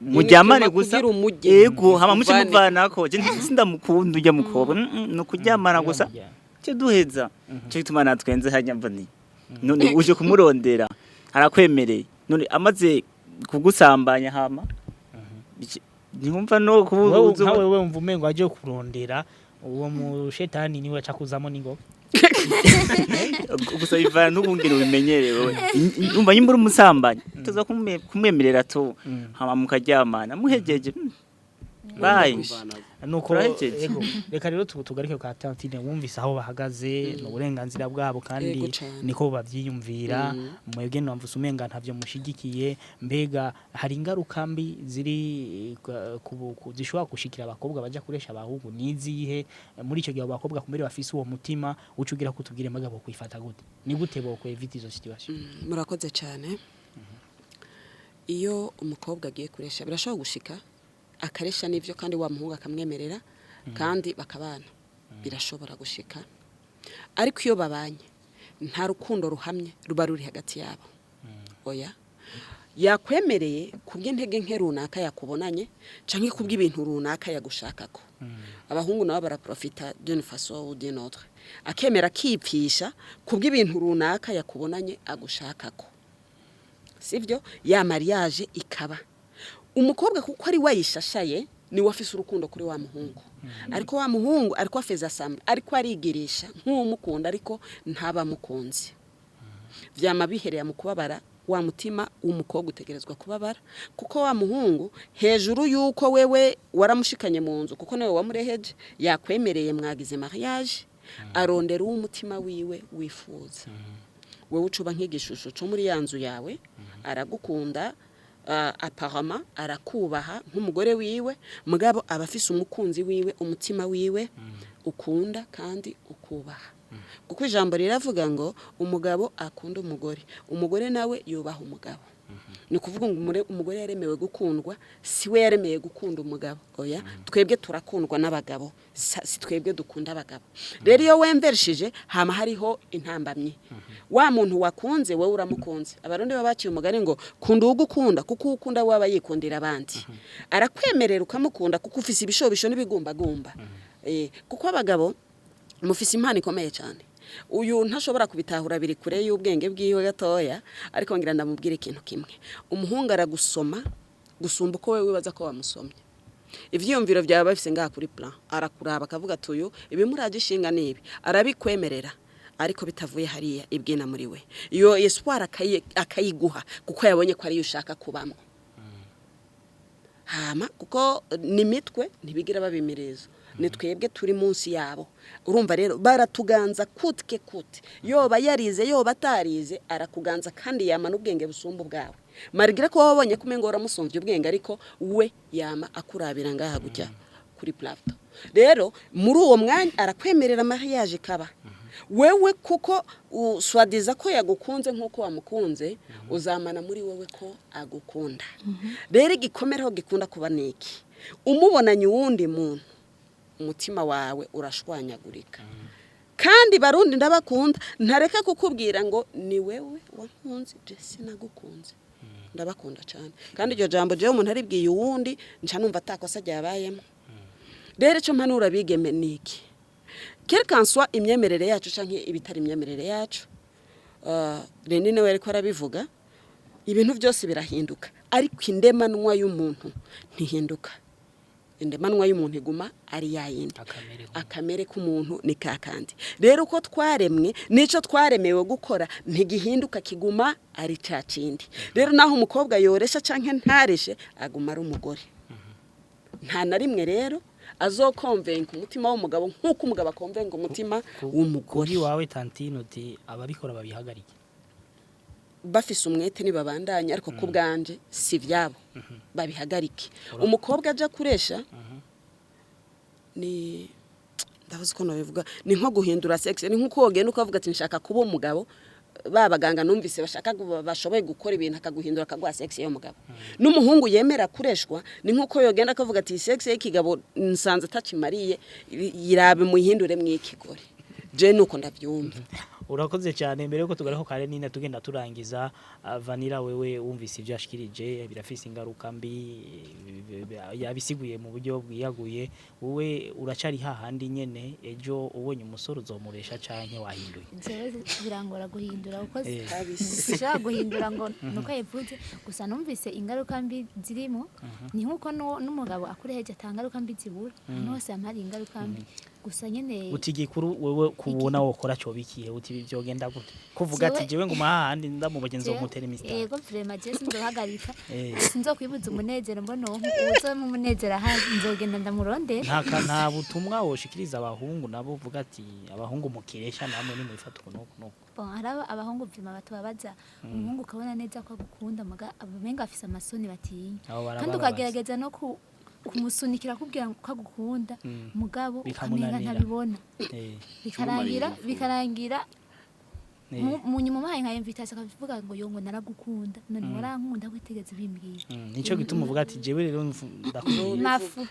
muryamane gusa. Kugira umurye. Yego, hama muce Muvane. muvanako. Je sindamukunda ujya mukobwa. Ni ukuryamana gusa cyo duheza. Cyo gituma natwenze hajya mboni none uje kumurondera arakwemereye, none amaze kugusambanya, hama ntiwumva no Wewe kuba nka wewe wumva umengo aje kurondera uwo mushetani niwe aca kuzamo ningoga. Gusa bivana n'ukungene ubimenyerewe. Umva, nyimba uri umusambanyi, tuza kumwemerera tu, hama mukaryamana, muhejeje, bye. Nuko Turahejeje. Ego, reka rero tugaruke kwa Tantine. Wumvise aho bahagaze, ni uburenganzira bwabo kandi Yego cane. niko bavyiyumvira. Mwebwe numvise umenga ntavyo mushigikiye. Mbega hari ingaruka mbi ziri zishobora gushikira abakobwa baja kuresha abahungu, nizihe? Muri ico gihe abo bakobwa kumbere bafise uwo mutima, uca ugira ko tubwire mbega bo kwifata gute, ni gute bo kwevita izo situation? Murakoze cyane. Iyo umukobwa agiye kuresha, birashobora gushika akaresha n'ivyo, kandi wa muhungu akamwemerera kandi bakabana, birashobora gushika. Ariko iyo babanye, nta rukundo ruhamye ruba ruri hagati yabo, oya. Yakwemereye kubw'intege nke runaka yakubonanye canke kubw'ibintu runaka yagushakako. Abahungu nabo baraprofita d'une façon ou d'une autre, akemera akipfisha kubw'ibintu runaka yakubonanye agushakako, sivyo? Ya mariage ikaba, umukobwa kuko ari wayishashaye. Niwe afise urukundo kuri wa muhungu, ariko wa muhungu ariko afeza sambla, ariko arigirisha nk'uwumukunda, ariko ntabamukunze. Vyama bihereye mu kubabara. Wa mutima w'umukobwa utegerezwa kubabara, kuko wa muhungu, hejuru y'uko wewe waramushikanye mu nzu, kuko nawe wamureheje, yakwemereye, mwagize mariage, arondera uw'umutima wiwe wifuza. Wewe ucuba nk'igishusho cyo muri ya nzu yawe. Aragukunda, apparemment arakubaha nk'umugore wiwe, mugabo aba afise umukunzi wiwe umutima wiwe ukunda kandi ukubaha, kuko ijambo riravuga ngo umugabo akunda umugore, umugore nawe yubaha umugabo. Ni ukuvuga ngo umugore yaremewe gukundwa, si we yaremeye gukunda umugabo. Oya, twebwe turakundwa n'abagabo, si twebwe dukunda abagabo. Rero iyo wemverishije, hama hariho intambamyi. Wa muntu wakunze, wowe uramukunze. Abarundi baba baciye umugani ngo kunda uwugukunda, kuko uwukunda we aba yikundira abandi. Arakwemerera ukamukunda kuko ufise ibishobisho n'ibigumbagumba. Kuko abagabo mufise impano ikomeye cyane. Uyu ntashobora kubitahura, biri kure y'ubwenge bwiwe gatoya, ariko ngira ndamubwira ikintu kimwe: umuhungu aragusoma gusumba uko wewe wibaza ko wamusomye. Ivyiyumviro byawe bafise ngaha kuri plan, arakuraba akavuga ati uyu ibimuraje ishinga nibi, arabikwemerera, ariko bitavuye hariya ibwina muri we. Iyo espoir akayiguha kuko yabonye ko ariyo ushaka kubamo. Hama kuko ni mitwe ntibigira babimirizo, ni twebwe turi munsi yabo. Urumva rero baratuganza kutke kute, yoba yarize yoba atarize, arakuganza kandi yama n'ubwenge busumba ubwawe, malgré ko wabonye ko umengo waramusumvye ubwenge, ariko we yama akurabira ngaha gutya kuri plateau. Rero muri uwo mwanya arakwemerera mariage ikaba. Wewe kuko uswadiza ko yagukunze nk'uko wamukunze, uzamana muri wowe ko agukunda. Rero igikomereho gikunda kuba niki? Umubonanye uwundi muntu, umutima wawe urashwanyagurika. Kandi Barundi ndabakunda, ntareka kukubwira ngo ni wewe wankunze, je sinagukunze. Ndabakunda cyane, kandi iryo jambo jewe umuntu aribwiye uwundi nca numva atakosa ryabayemo. Rero icyo mpanura bigeme ni iki: quel qu'en soit imyemerere yacu canke ibitari imyemerere yacu, Rene niwe ariko arabivuga, ibintu byose birahinduka, ariko indemanwa y'umuntu ntihinduka. Indemanwa y'umuntu iguma ari yayindi. Akamere k'umuntu. Akamere k'umuntu ni kakandi. Rero uko twaremwe nico twaremewe gukora ntigihinduka, kiguma ari ca kindi. Rero naho umukobwa yoresha canke ntareshe, aguma ari umugore. Nta na rimwe rero azokonvenka umutima w'umugabo nk'uko umugabo akonvenka umutima w'umugore. Kuri wawe tantine, uti ababikora babihagarike. Bafise umwete ntibabandanya, ariko ku bwanje si ibyabo, babihagarike. Umukobwa aja kuresha ni, ndavuze uko nabivuga, ni nko guhindura sexe, ni nkuko wogenda ukavuga ati nshaka kuba umugabo. Ba baganga numvise bashaka bashoboye gukora ibintu akaguhindura akaguha sexe y'umugabo. N'umuhungu yemera kureshwa ni nkuko yogenda akavuga ati sexe y'ikigabo nsanze atakimariye, yirabe muyihindure mw'ikigore. Je nuko ndavyumva. Urakoze cyane. Mbere yuko tugaruka kare nina tugenda turangiza, Vanilla, wewe wumvise ibyo yashikirije, birafise ingaruka mbi, yabisiguye mu buryo bwiyaguye. Wowe uracari hahandi nyene, ejo ubonye umusore uzomuresha canke wahinduye? Jewe birangora guhindura kuko sinshobora guhindura ngo nuko yabivuze gusa. Numvise ingaruka mbi zirimo, ni nkuko n'umugabo akureheje atanga ingaruka mbi zibura. Ahantu hose hama hari ingaruka mbi, gusa nyene Uti gikuru wewe kubona wokora cyo bikihe? Uti byogenda gute kuvuga ati jewe nguma hahandi ndamubagenzi nzomutera imisitari? Yego, vraiment je sinzohagarika. Sinzokwibuza umunezero mbona uwo uzompa umunezero ahari, nzogenda ndamurondera. Nta butumwa woshikiriza abahungu nabo, uvuga ati abahungu mukiresha namwe nimwifata uku nuku nuku? Bon, hari abahungu vraiment batubabaza. Umuhungu ukabona neza ko agukunda, muga umenga afise amasoni, batinya. Abo Kandi barababaza. ukagerageza no kumusunikira akubwira ko agukunda, mugabo ukamenga Bikamunanira. ntabibona. Bikarangira mu nyuma umuhaye nka invitation akavuga ngo yo ngo naragukunda, none warankunda witegeze bimbwira? Nico gituma uvuga ati jewe rero ndakubwira. Mafu.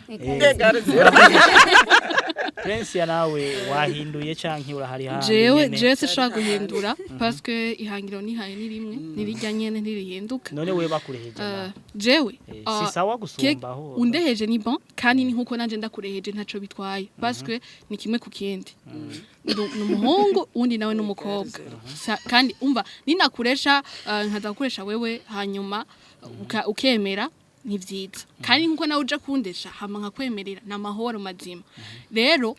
Prince, ya nawe wahinduye canke urahari hahandi Jewe nyene? jewe sinshobora guhindura parce que ihangiro nihaye ni rimwe, nirirya nyene, ntirihinduka. None we bakureheje nawe? Jewe Si sawa gusumba aho undeheje ni bon, kandi ni nkuko nanje ndakureheje ntaco bitwaye, parce que ni kimwe ku kindi. Ni umuhungu uwundi nawe n'umukobwa. Kandi umva ninakuresha, nkaza gukoresha wewe, hanyuma ukemera. Ni vyiza, kandi nkuko nawe uja kundesha hama nkakwemerera, ni amahoro mazima. Rero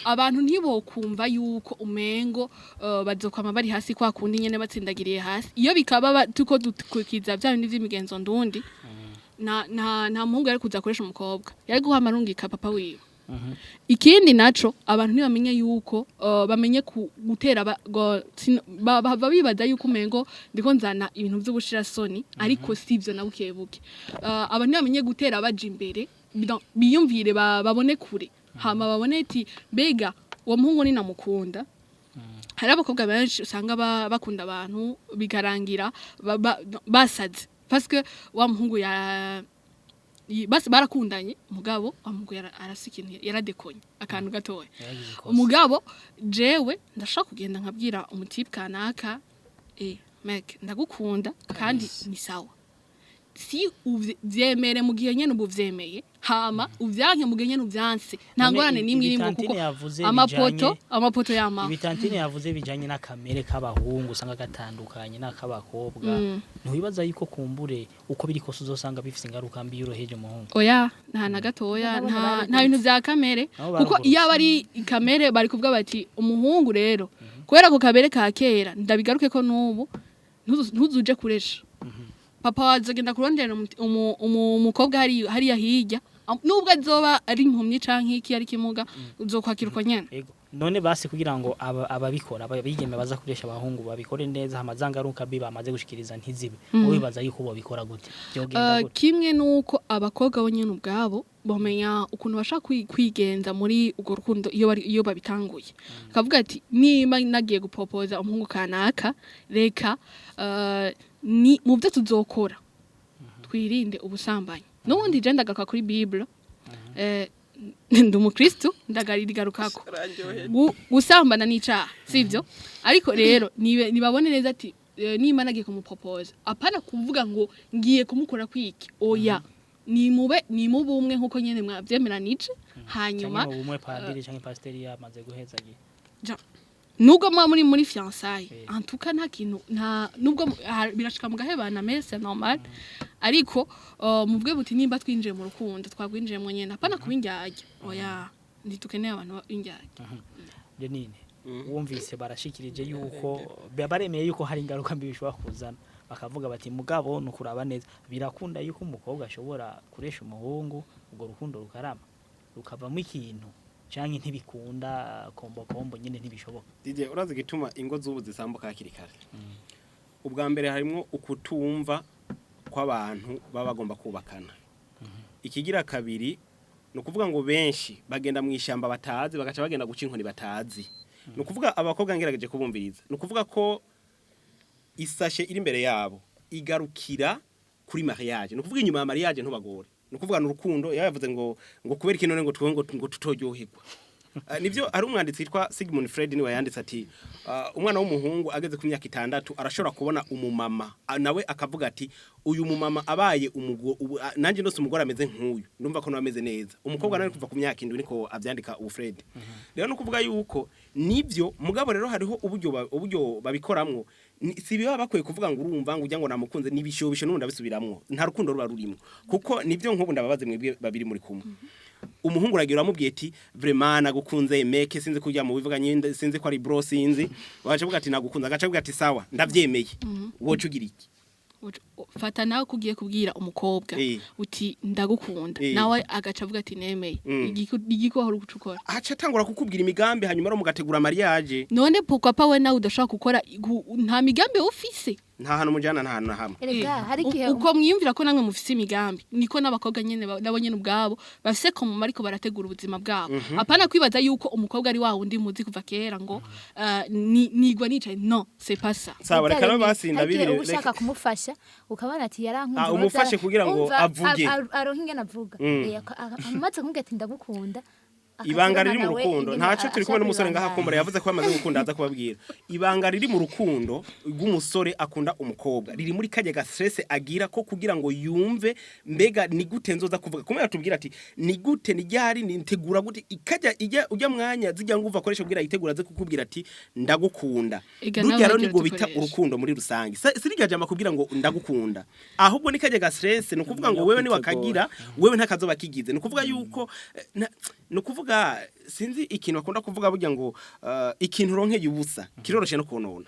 abantu ntibokumva yuko umengo bazokwama bari hasi kwa kundi nyene batsindagiriye hasi. Iyo bikaba tuko dukurikiza vya bindi vy'imigenzo ndundi, nta muhungu yari kuza akoresha umukobwa, yari guhama arungika papa wiwe. Ikindi naco, abantu ntibamenye yuko bamenye gutera bava bibaza yuko umengo ndiko nzana ibintu vy'ubushirasoni, ariko sivyo na buke buke. Abantu ntibamenye gutera baja imbere, biyumvire, babone kure, hama babone ati mbega uwo muhungu ninamukunda. Hari abakobwa benshi usanga bakunda abantu bikarangira basaze parce que wa muhungu ya basi barakundanye, mugabo wa muhungu arasa ikintu, yaradekonye akantu gatoya. Yaragize ikosa. Umugabo jewe ndashaka kugenda nkabwira umu type kanaka: "Eh mec, ndagukunda kandi ni sawa, si uvyemere mu gihe nyene ubu vyemeye, hama uvyanke mu gihe nyene uvyanse, nta None ngorane n'imwe irimo." ibi Tantine Kuko yavuze amapoto amapoto yama Ibi Tantine yavuze bijanye n'akamere k'abahungu usanga gatandukanye n'ak'abakobwa, ntiwibaza yuko kumbure uko biri kose uzosanga bifise ingaruka mbi yoroheje umuhungu? Oya, nta na gatoya. Nabo Nta barugurutse. nta bintu vya kamere. Nabo Kuko barugurutse. iyo aba ari kamere bari kuvuga bati umuhungu rero kubera ko kabere ka kera, ndabigaruke ko n'ubu ntuzuje kuresha papa wazogenda kurondera umukobwa hariya hirya. Nubwo azoba ari impumyi canke iki, ari kimuga, uzokwakira uko nyene. Ego. None basi kugira ngo ababikora, abigeme baza kuresha abahungu babikore neza, hama za ngaruka mbi bamaze gushikiriza ntizibe, wowe wibaza yuko bobikora gute, byogenda gute? Kimwe nuko abakobwa bo nyene ubwabo bamenya ukuntu bashaka kwigenza muri urwo rukundo iyo bari, iyo babitanguye, akavuga ati niba nagiye gupopoza umuhungu kanaka, reka ni mu byo tuzokora twirinde ubusambanyi. N'ubundi je ndagaruka kuri Bible, ndi umukristo, ndagaririgarukako. Gusambana ni icaha, sivyo? Ariko rero nibabone neza ati nimba nagiye kumupropoza, apana kuvuga ngo ngiye kumukora kwiki, oya, nimube nimube umwe nkuko nyene mwavyemeranije, hanyuma Canke mu bumwe padiri canke pasiteri yamaze guhezagira. Nubwo muba muri fiançailles, Eh. en tout cas nta kintu, nta nubwo birashika mugahebana, mais c'est normal, ariko muvuge buti nimba twinjiye mu rukundo twagwinjiyemo nyene, apana kuba indyarya, oya, ntitukeneye abantu b'indyarya. Lenine, wumvise barashikirije yuko baremeye yuko hari ingaruka mbi bishobora kuzana, bakavuga bati mugabo ni ukuraba neza, birakunda yuko umukobwa ashobora kuresha umuhungu urwo rukundo rukarama rukavamo ikintu, canke ntibikunda, kombo kombo nyine ntibishoboka? DJ, urazi gituma ingo z'ubu zisambuka hakiri kare? Ubwa mbere harimo ukutumva kw'abantu baba bagomba kubakana. Ikigira kabiri ni ukuvuga ngo benshi bagenda mu ishyamba batazi, bagaca bagenda guca inkoni batazi. Ni ukuvuga abakobwa ngerageje kubumviriza, ni ukuvuga ko isashe iri imbere yabo igarukira kuri mariage. Ni ukuvuga inyuma ya mariage ntubagore. Ni ukuvuga ni urukundo yavuze ngo kubera iki none ngo twe ngo tutoryoherwa. Nivyo, hari umwanditsi witwa Sigmund Freud niwe yanditse ati umwana w'umuhungu ageze ku myaka 6 arashobora kubona umumama, nawe akavuga ati uyu mumama abaye nanjye ndose umugore ameze nk'uyu, ndumva ko nawe ameze neza. Umukobwa nawe kuva ku myaka 7, niko avyandika ubu Freud. Rero no kuvuga yuko nivyo, mugabo rero hariho uburyo babikoramwo. Si biba bakwiye kuvuga ngo urumva ngo ujya ngo namukunze nibishobisho, n'ubundi abisubiramwo nta rukundo ruba rurimo. Kuko nivyo, nk'ubu ndababaze mwebwe babiri muri kumwe, umuhungu uragira uramubwiye ati vraiment nagukunze mec, sinzi kurya mu bivuga nyine, sinzi ko ari bro, sinzi, waca avuga ati nagukunze, agaca avuga ati sawa ndavyemeye, woca ugira iki? Fata nawe ko ugiye kubwira umukobwa uti ndagukunda, nawe agaca avuga ati nemeye. Igiko wahora uca ukora? Aca atangura kukubwira imigambi, hanyuma rero mugategura mariage. None pourquoi pas we nawe udashobora gukora nta migambi ufise? Nta hantu mujana, nta hantu na hamwe. Erega hari igihe Uko mwiyumvira ko namwe mufise imigambi, niko n'abakobwa nyene nabo nyene ubwabo bafise ko mu ariko barategura ubuzima bwabo, apana kwibaza yuko umukobwa ari wa wundi muzi kuva kera ngo nigwa nicaye. Non, c'est pas ça. Sawa, reka rero basinda hari igihe bibiri uba ushaka kumufasha, ukabona ati yarankunze, Umufashe kugira ngo umva, avuge. Aronke ingene avuga. Amaze kumubwira ati ndagukunda. Ibanga riri mu Akaronka nawe rukundo ingene ntaco turi kumwe ashaka n'umusore ngaha kubibandanya. Kumbura yavuze ko amaze gukunda, aza kubabwira ibanga riri mu rukundo rw'umusore akunda umukobwa, riri muri kajya ga stress agira ko kugira ngo yumve mbega ni gute nzoza kuvuga kumwe. Yatubwira ati ni gute, ni ryari, ni ntegura gute, ikajya ijya ujya mwanya zijya nguva akoresha kugira yitegura aze kukubwira ati ndagukunda. Ega nawe Rujya rero hagira nibwo bita dukoresha. urukundo muri rusange. Si rirya jambo kugira ngo ndagukunda, ahubwo ni kajya ga stress. Ni ukuvuga ngo wewe ni wakagira wewe ntakazoba kigize. Ni ukuvuga yuko ni ukuvuga sinzi ikintu bakunda kuvuga burya ngo ikintu uronkeye ubusa kiroroshe no konona.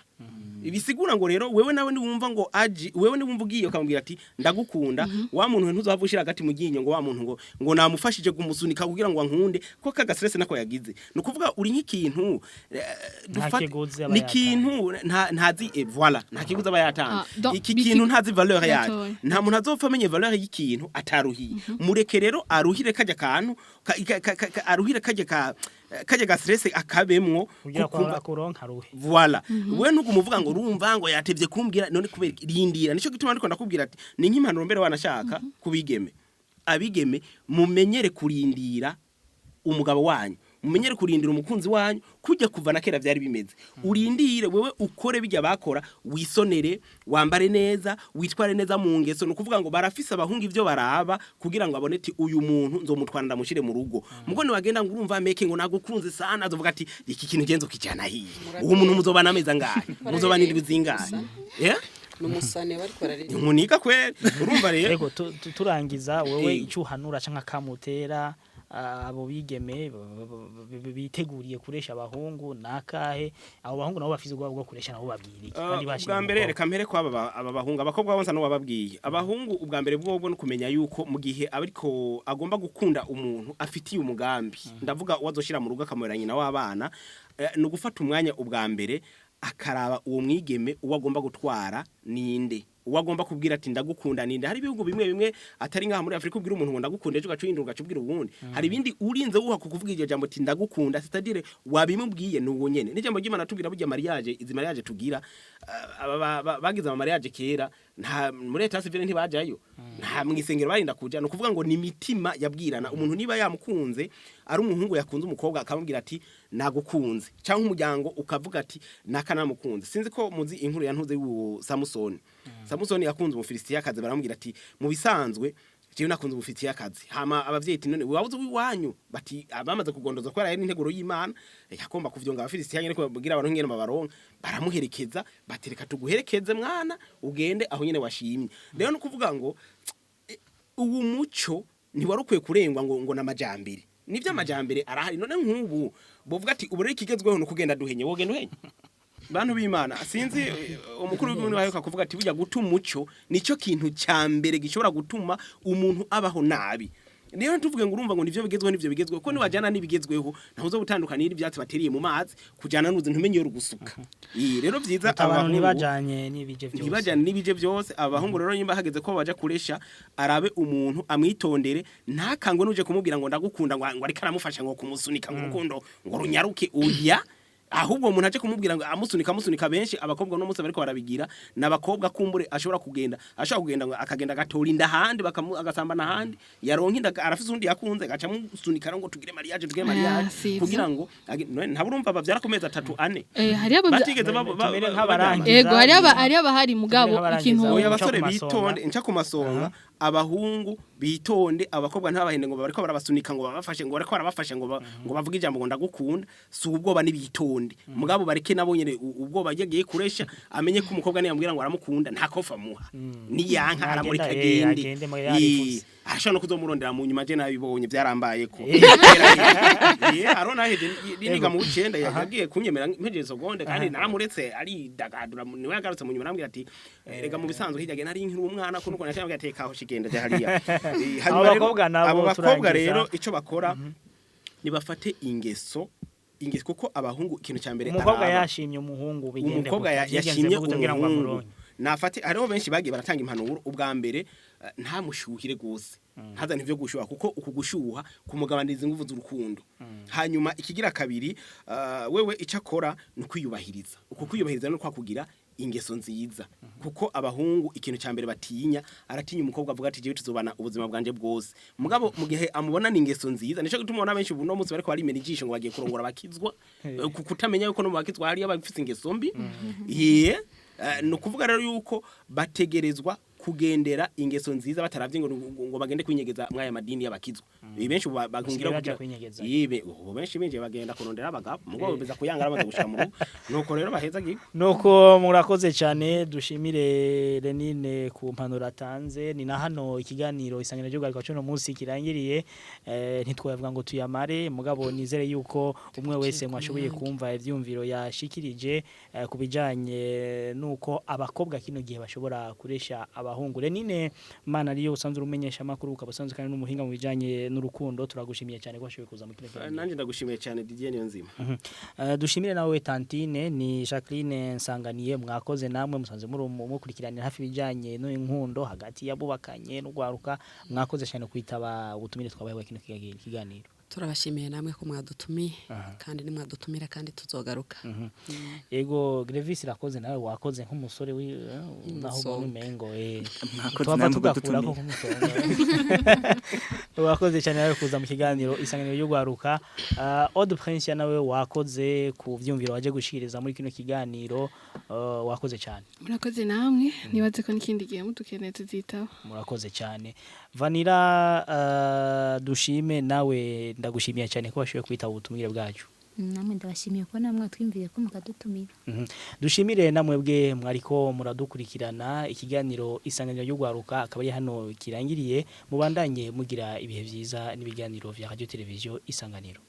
Ibisigura ngo rero wewe nawe niwumva ngo aji wewe niwumva ugiye ukamubwira ati ndagukunda, wa muntu we ntuzava ushira hagati mu ryinyo ngo wa muntu ngo namufashije kumusunika kugira ngo ankunde, ko kaga stress nako yagize. Ni ukuvuga uri nk'ikintu Nta kiguzi aba ni ikintu ntazi, voilà, nta kiguzi aba yatanze. Ah, donc, Iki kintu ntazi valeur yayo. Gatoya. Nta muntu azopfa amenye valeur y'ikintu ataruhiye. Mureke rero aruhire kajya kantu aruhire kajya ga stress akabemwo. Kugira ko kukumva akuronka ruhe. Voilà, we ntugumuvuga ngo urumva ngo yatevye kumbwira none kubera iki? Rindira. Nico gituma ndiko ndakubwira ati ni nk'impanuro mbere wanashaka kubigeme. Abigeme, mumenyere kurindira umugabo wanyu, mumenyere kurindira umukunzi wanyu. Kujya kuva na kera vyari bimeze, urindire wewe ukore bijya bakora, wisonere, wambare neza, witware neza mu ngeso. Ni ukuvuga ngo barafise abahungu ivyo baraba kugira ngo abone ati uyu muntu nzomutwara ndamushire mu rugo. Mugo niwagenda ngo urumva meke ngo nagukunze sana, azovuga ati iki kintu genzo kijana hiye, uwo muntu muzobana amezi angahe, muzobana indwi zingahe? Yeah? N'umusane bariko bararirimba. Nkunika kweli, urumva rero. Ego, turangiza, wewe icyo uhanura canke akamutera abo bigeme biteguriye kuresha abahungu nakahe? Abo bahungu nabo bafise ubwoba bwo kuresha, nabo babwira iki kandi bashimye Ubwa mbere umukobwa? Reka mpere ko aba bahungu, abakobwa bonsa n'uwababwiye. Abahungu ubwa mbere bwobwo no kumenya yuko mu gihe ariko agomba gukunda umuntu afitiye umugambi, ndavuga uwo azoshira mu rugo akamubera nyina w'abana, ni ugufata umwanya ubwa mbere akaraba uwo mwigeme uwo agomba gutwara ninde, uwo agomba kubwira ati ndagukunda ninde. Hari ibihugu bimwe bimwe atari ngaha muri Afrika ubwira umuntu ngo ndagukunda ejo ugaca uhindura ugaca ubwira uwundi. Hari ibindi urinze wuha kukuvuga iryo jambo ati ndagukunda, c'est-à-dire wabimubwiye nuwo nyene. N'ijambo ry'Imana tubwira burya mariage, izi mariage tugira, aba bagize ama mariage kera nta muri état civil ntibajayo, nta mwisengero barinda kuja. No kuvuga ngo ni mitima yabwirana umuntu niba yamukunze, ari umuhungu yakunze umukobwa akamubwira ati nagukunze, cyangwa umuryango ukavuga ati naka namukunze. Sinzi ko muzi inkuru ya ntuze y'uwo Samusoni. Samusoni yakunze Umufilisitiyakazi, baramubwira ati mu bisanzwe jewe nakunze Umufilisitiyakazi. Hama abavyeyi ati none wabuze uwiwanyu? Bati abamaze kugondoza ko yari integuro y'Imana yakomba kuvyonga Abafilisitiya nyene ko babwira abantu ngene babaronka, baramuherekeza batereka tuguherekeze mwana ugende aho nyene washimye. Rero no kuvuga ngo ubu muco ntiwari ukwiye kurengwa ngo namajambere. Nivyo, amajambere arahari. None nk'ubu bovuga ati ubu rero ikigezweho ni ukugenda duhenye, wogenda uhenye? Bantu b'Imana, sinzi, umukuru w'igihugu aheruka kuvuga ati burya guta umuco nico kintu cya mbere gishobora gutuma umuntu abaho nabi. Rero tuvuge ngo urumva ngo nivyo bigezweho, nivyo bigezweho, ko niwajana n'ibigezweho ntaho uzo gutandukana n'ibyatsi bateriye mu mazi kujana n'uzi ntumenye yo rugusuka. Iyi rero vyiza Abantu abahungu ntibajanye n'ibije byose. Ntibajyane n'ibije byose. Abahungu rero nyimba hageze ko baja kuresha, arabe umuntu amwitondere, ntakangwe n'uje kumubwira ngo ndagukunda ngo ariko aramufasha ngo kumusunika ngo urukundo ngo runyaruke. Oya, ahubwo umuntu aje kumubwira ngo amusunika amusunika. Benshi abakobwa no munsi bariko barabigira nabakobwa kumbure ashobora kugenda ngo akagenda agatora inda ahandi, agasambana ahandi, yaronka inda arafise undi yakunze agaca amusunika ngo tugire mariage, tugire mariage. Si ivyo. Kugira ngo ntabwo urumva bavyara ku mezi 3, 4 Hariho batigeze Tumere baryamana. nk'abarangiza. Ego, hariho abahari mugabo Tumere ikintu nk'abarangiza. Oya, Nca abasore ku masonga. bitonde, nca ku masonga. Abahungu bitonde, abakobwa ntabahende ngo bariko barabasunika ngo babafashe, ngo bariko barabafasha ngo bavuge ijambo ngo ndagukunda. Si ubwoba, nibitonde mugabo bareke nabo nyene ubwoba yagiye kuresha amenye ko umukobwa niyambwira ngo aramukunda nta kofa amuha, niyanka Nagenda, aramureka agende. Agende mu yarifuza. Arashobora no kuzomurondera mu nyuma. Je nabibonye byarambaye ko haro naheje niga mu w'icenda yagiye kunyemera mpejeje seconde kandi naramuretse aridagadura. Niwe yagarutse mu nyuma arambwira ati "Rega mu bisanzwe hirya nari nkiri umwana ko nuko nashaka ati kaho shigenda ja hariya." Hanyuma Abo rero, bakobwa nabo abo bakobwa turangiza. Rero ico bakora nibafate ingeso kuko abahungu ikintu cya mbere Umukobwa araba. yashimye umuhungu bigende Umukobwa gute? Vyigenze yashimye gute kugira ngo umuhungu amuronke? Nafate hariho benshi bagiye baratanga impanuro. Ubwa mbere ntamushuhire gose, ntazane ivyo gushuha kuko uku gushuha kumugabaniriza inguvu z'urukundo. Hanyuma ikigira kabiri, wewe icyo akora ni ukwiyubahiriza. Uku kwiyubahiriza no kwakugira ingeso nziza, kuko abahungu ikintu ca mbere batinya, aratinya umukobwa avuga ati jewe tuzobana ubuzima bwanje bwose. Mugabo mu gihe amubona ni ingeso nziza, nico gituma ubona benshi ubu no munsi bariko barimena ijisho ngo bagiye kurongora bakizwa, kutamenya yuko no mu bakizwa hariyo abafise ingeso mbi. Ye, ni ukuvuga rero yuko bategerezwa kugendera ingeso nziza bataravye ngo bagende kwinyegeza mwaya madini y'abakizwa. Ibi benshi bahungira Basigaye baja kugira- kwinyegeza. Yibe ubu benshi binjiye bagenda kurondera abagabo, mugabo beza kuyangara bamaze gushika mu rugo, nuko rero baheza gigo. Nuko murakoze cyane, dushimire Lenine ku mpanuro atanze. Ni na hano ikiganiro Isanganiro ry'Urwaruka cy'uno munsi kirangiriye. Ntitwavuga ngo tuyamare, mugabo nizere yuko umwe wese mwashoboye kumva ivyumviro yashikirije ku bijanye nuko abakobwa kino gihe bashobora kuresha abahungu. Lenine Mana ariyo usanzwe umenyesha amakuru, ukaba usanzwe kandi n'umuhinga mu bijanye n'urukundo, turagushimiye cyane ko washoboye kuza mu kino kiganiro. Nanjye ndagushimiye cyane, Didier Niyonzima. Dushimire nawe Tantine ni Jacqueline Nsanganiye, mwakoze namwe musanze muri mukurikiranira hafi ibijanye n'inkundo hagati y'abubakanye n'ugwaruka. Mwakoze cyane kwitaba ubutumire twabaye kino kiganiro. Turabashimiye namwe ko mwadutumiye, kandi nimwadutumira kandi tuzogaruka. Ego Grevis irakoze, nawe wakoze nk'umusore wi naho Umusonga. ubona umengo Mwakoze twava namwe tugakurako kudutumira. nk'umusonga. Wakoze cyane nawe kuza mu kiganiro Isanganiro y'Urwaruka. Aude Prince, nawe wakoze ku vyumviro waje gushikiriza muri kino kiganiro, wakoze cyane. Murakoze namwe, nibaze ko n'ikindi gihe mudukeneye tuzitaba. Murakoze cyane. Vanilla, dushime nawe, ndagushimiye cyane ko washoboye kwitaba ubutumire bwacu. Namwe ndabashimiye ko namwe twimviriye ko mukadutumira. Dushimire namwebwe mwariko muradukurikirana. Ikiganiro Isanganiro y'Urwaruka akaba ari hano kirangiriye. Mubandanye mugira ibihe vyiza n'ibiganiro vya Radio Television Isanganiro.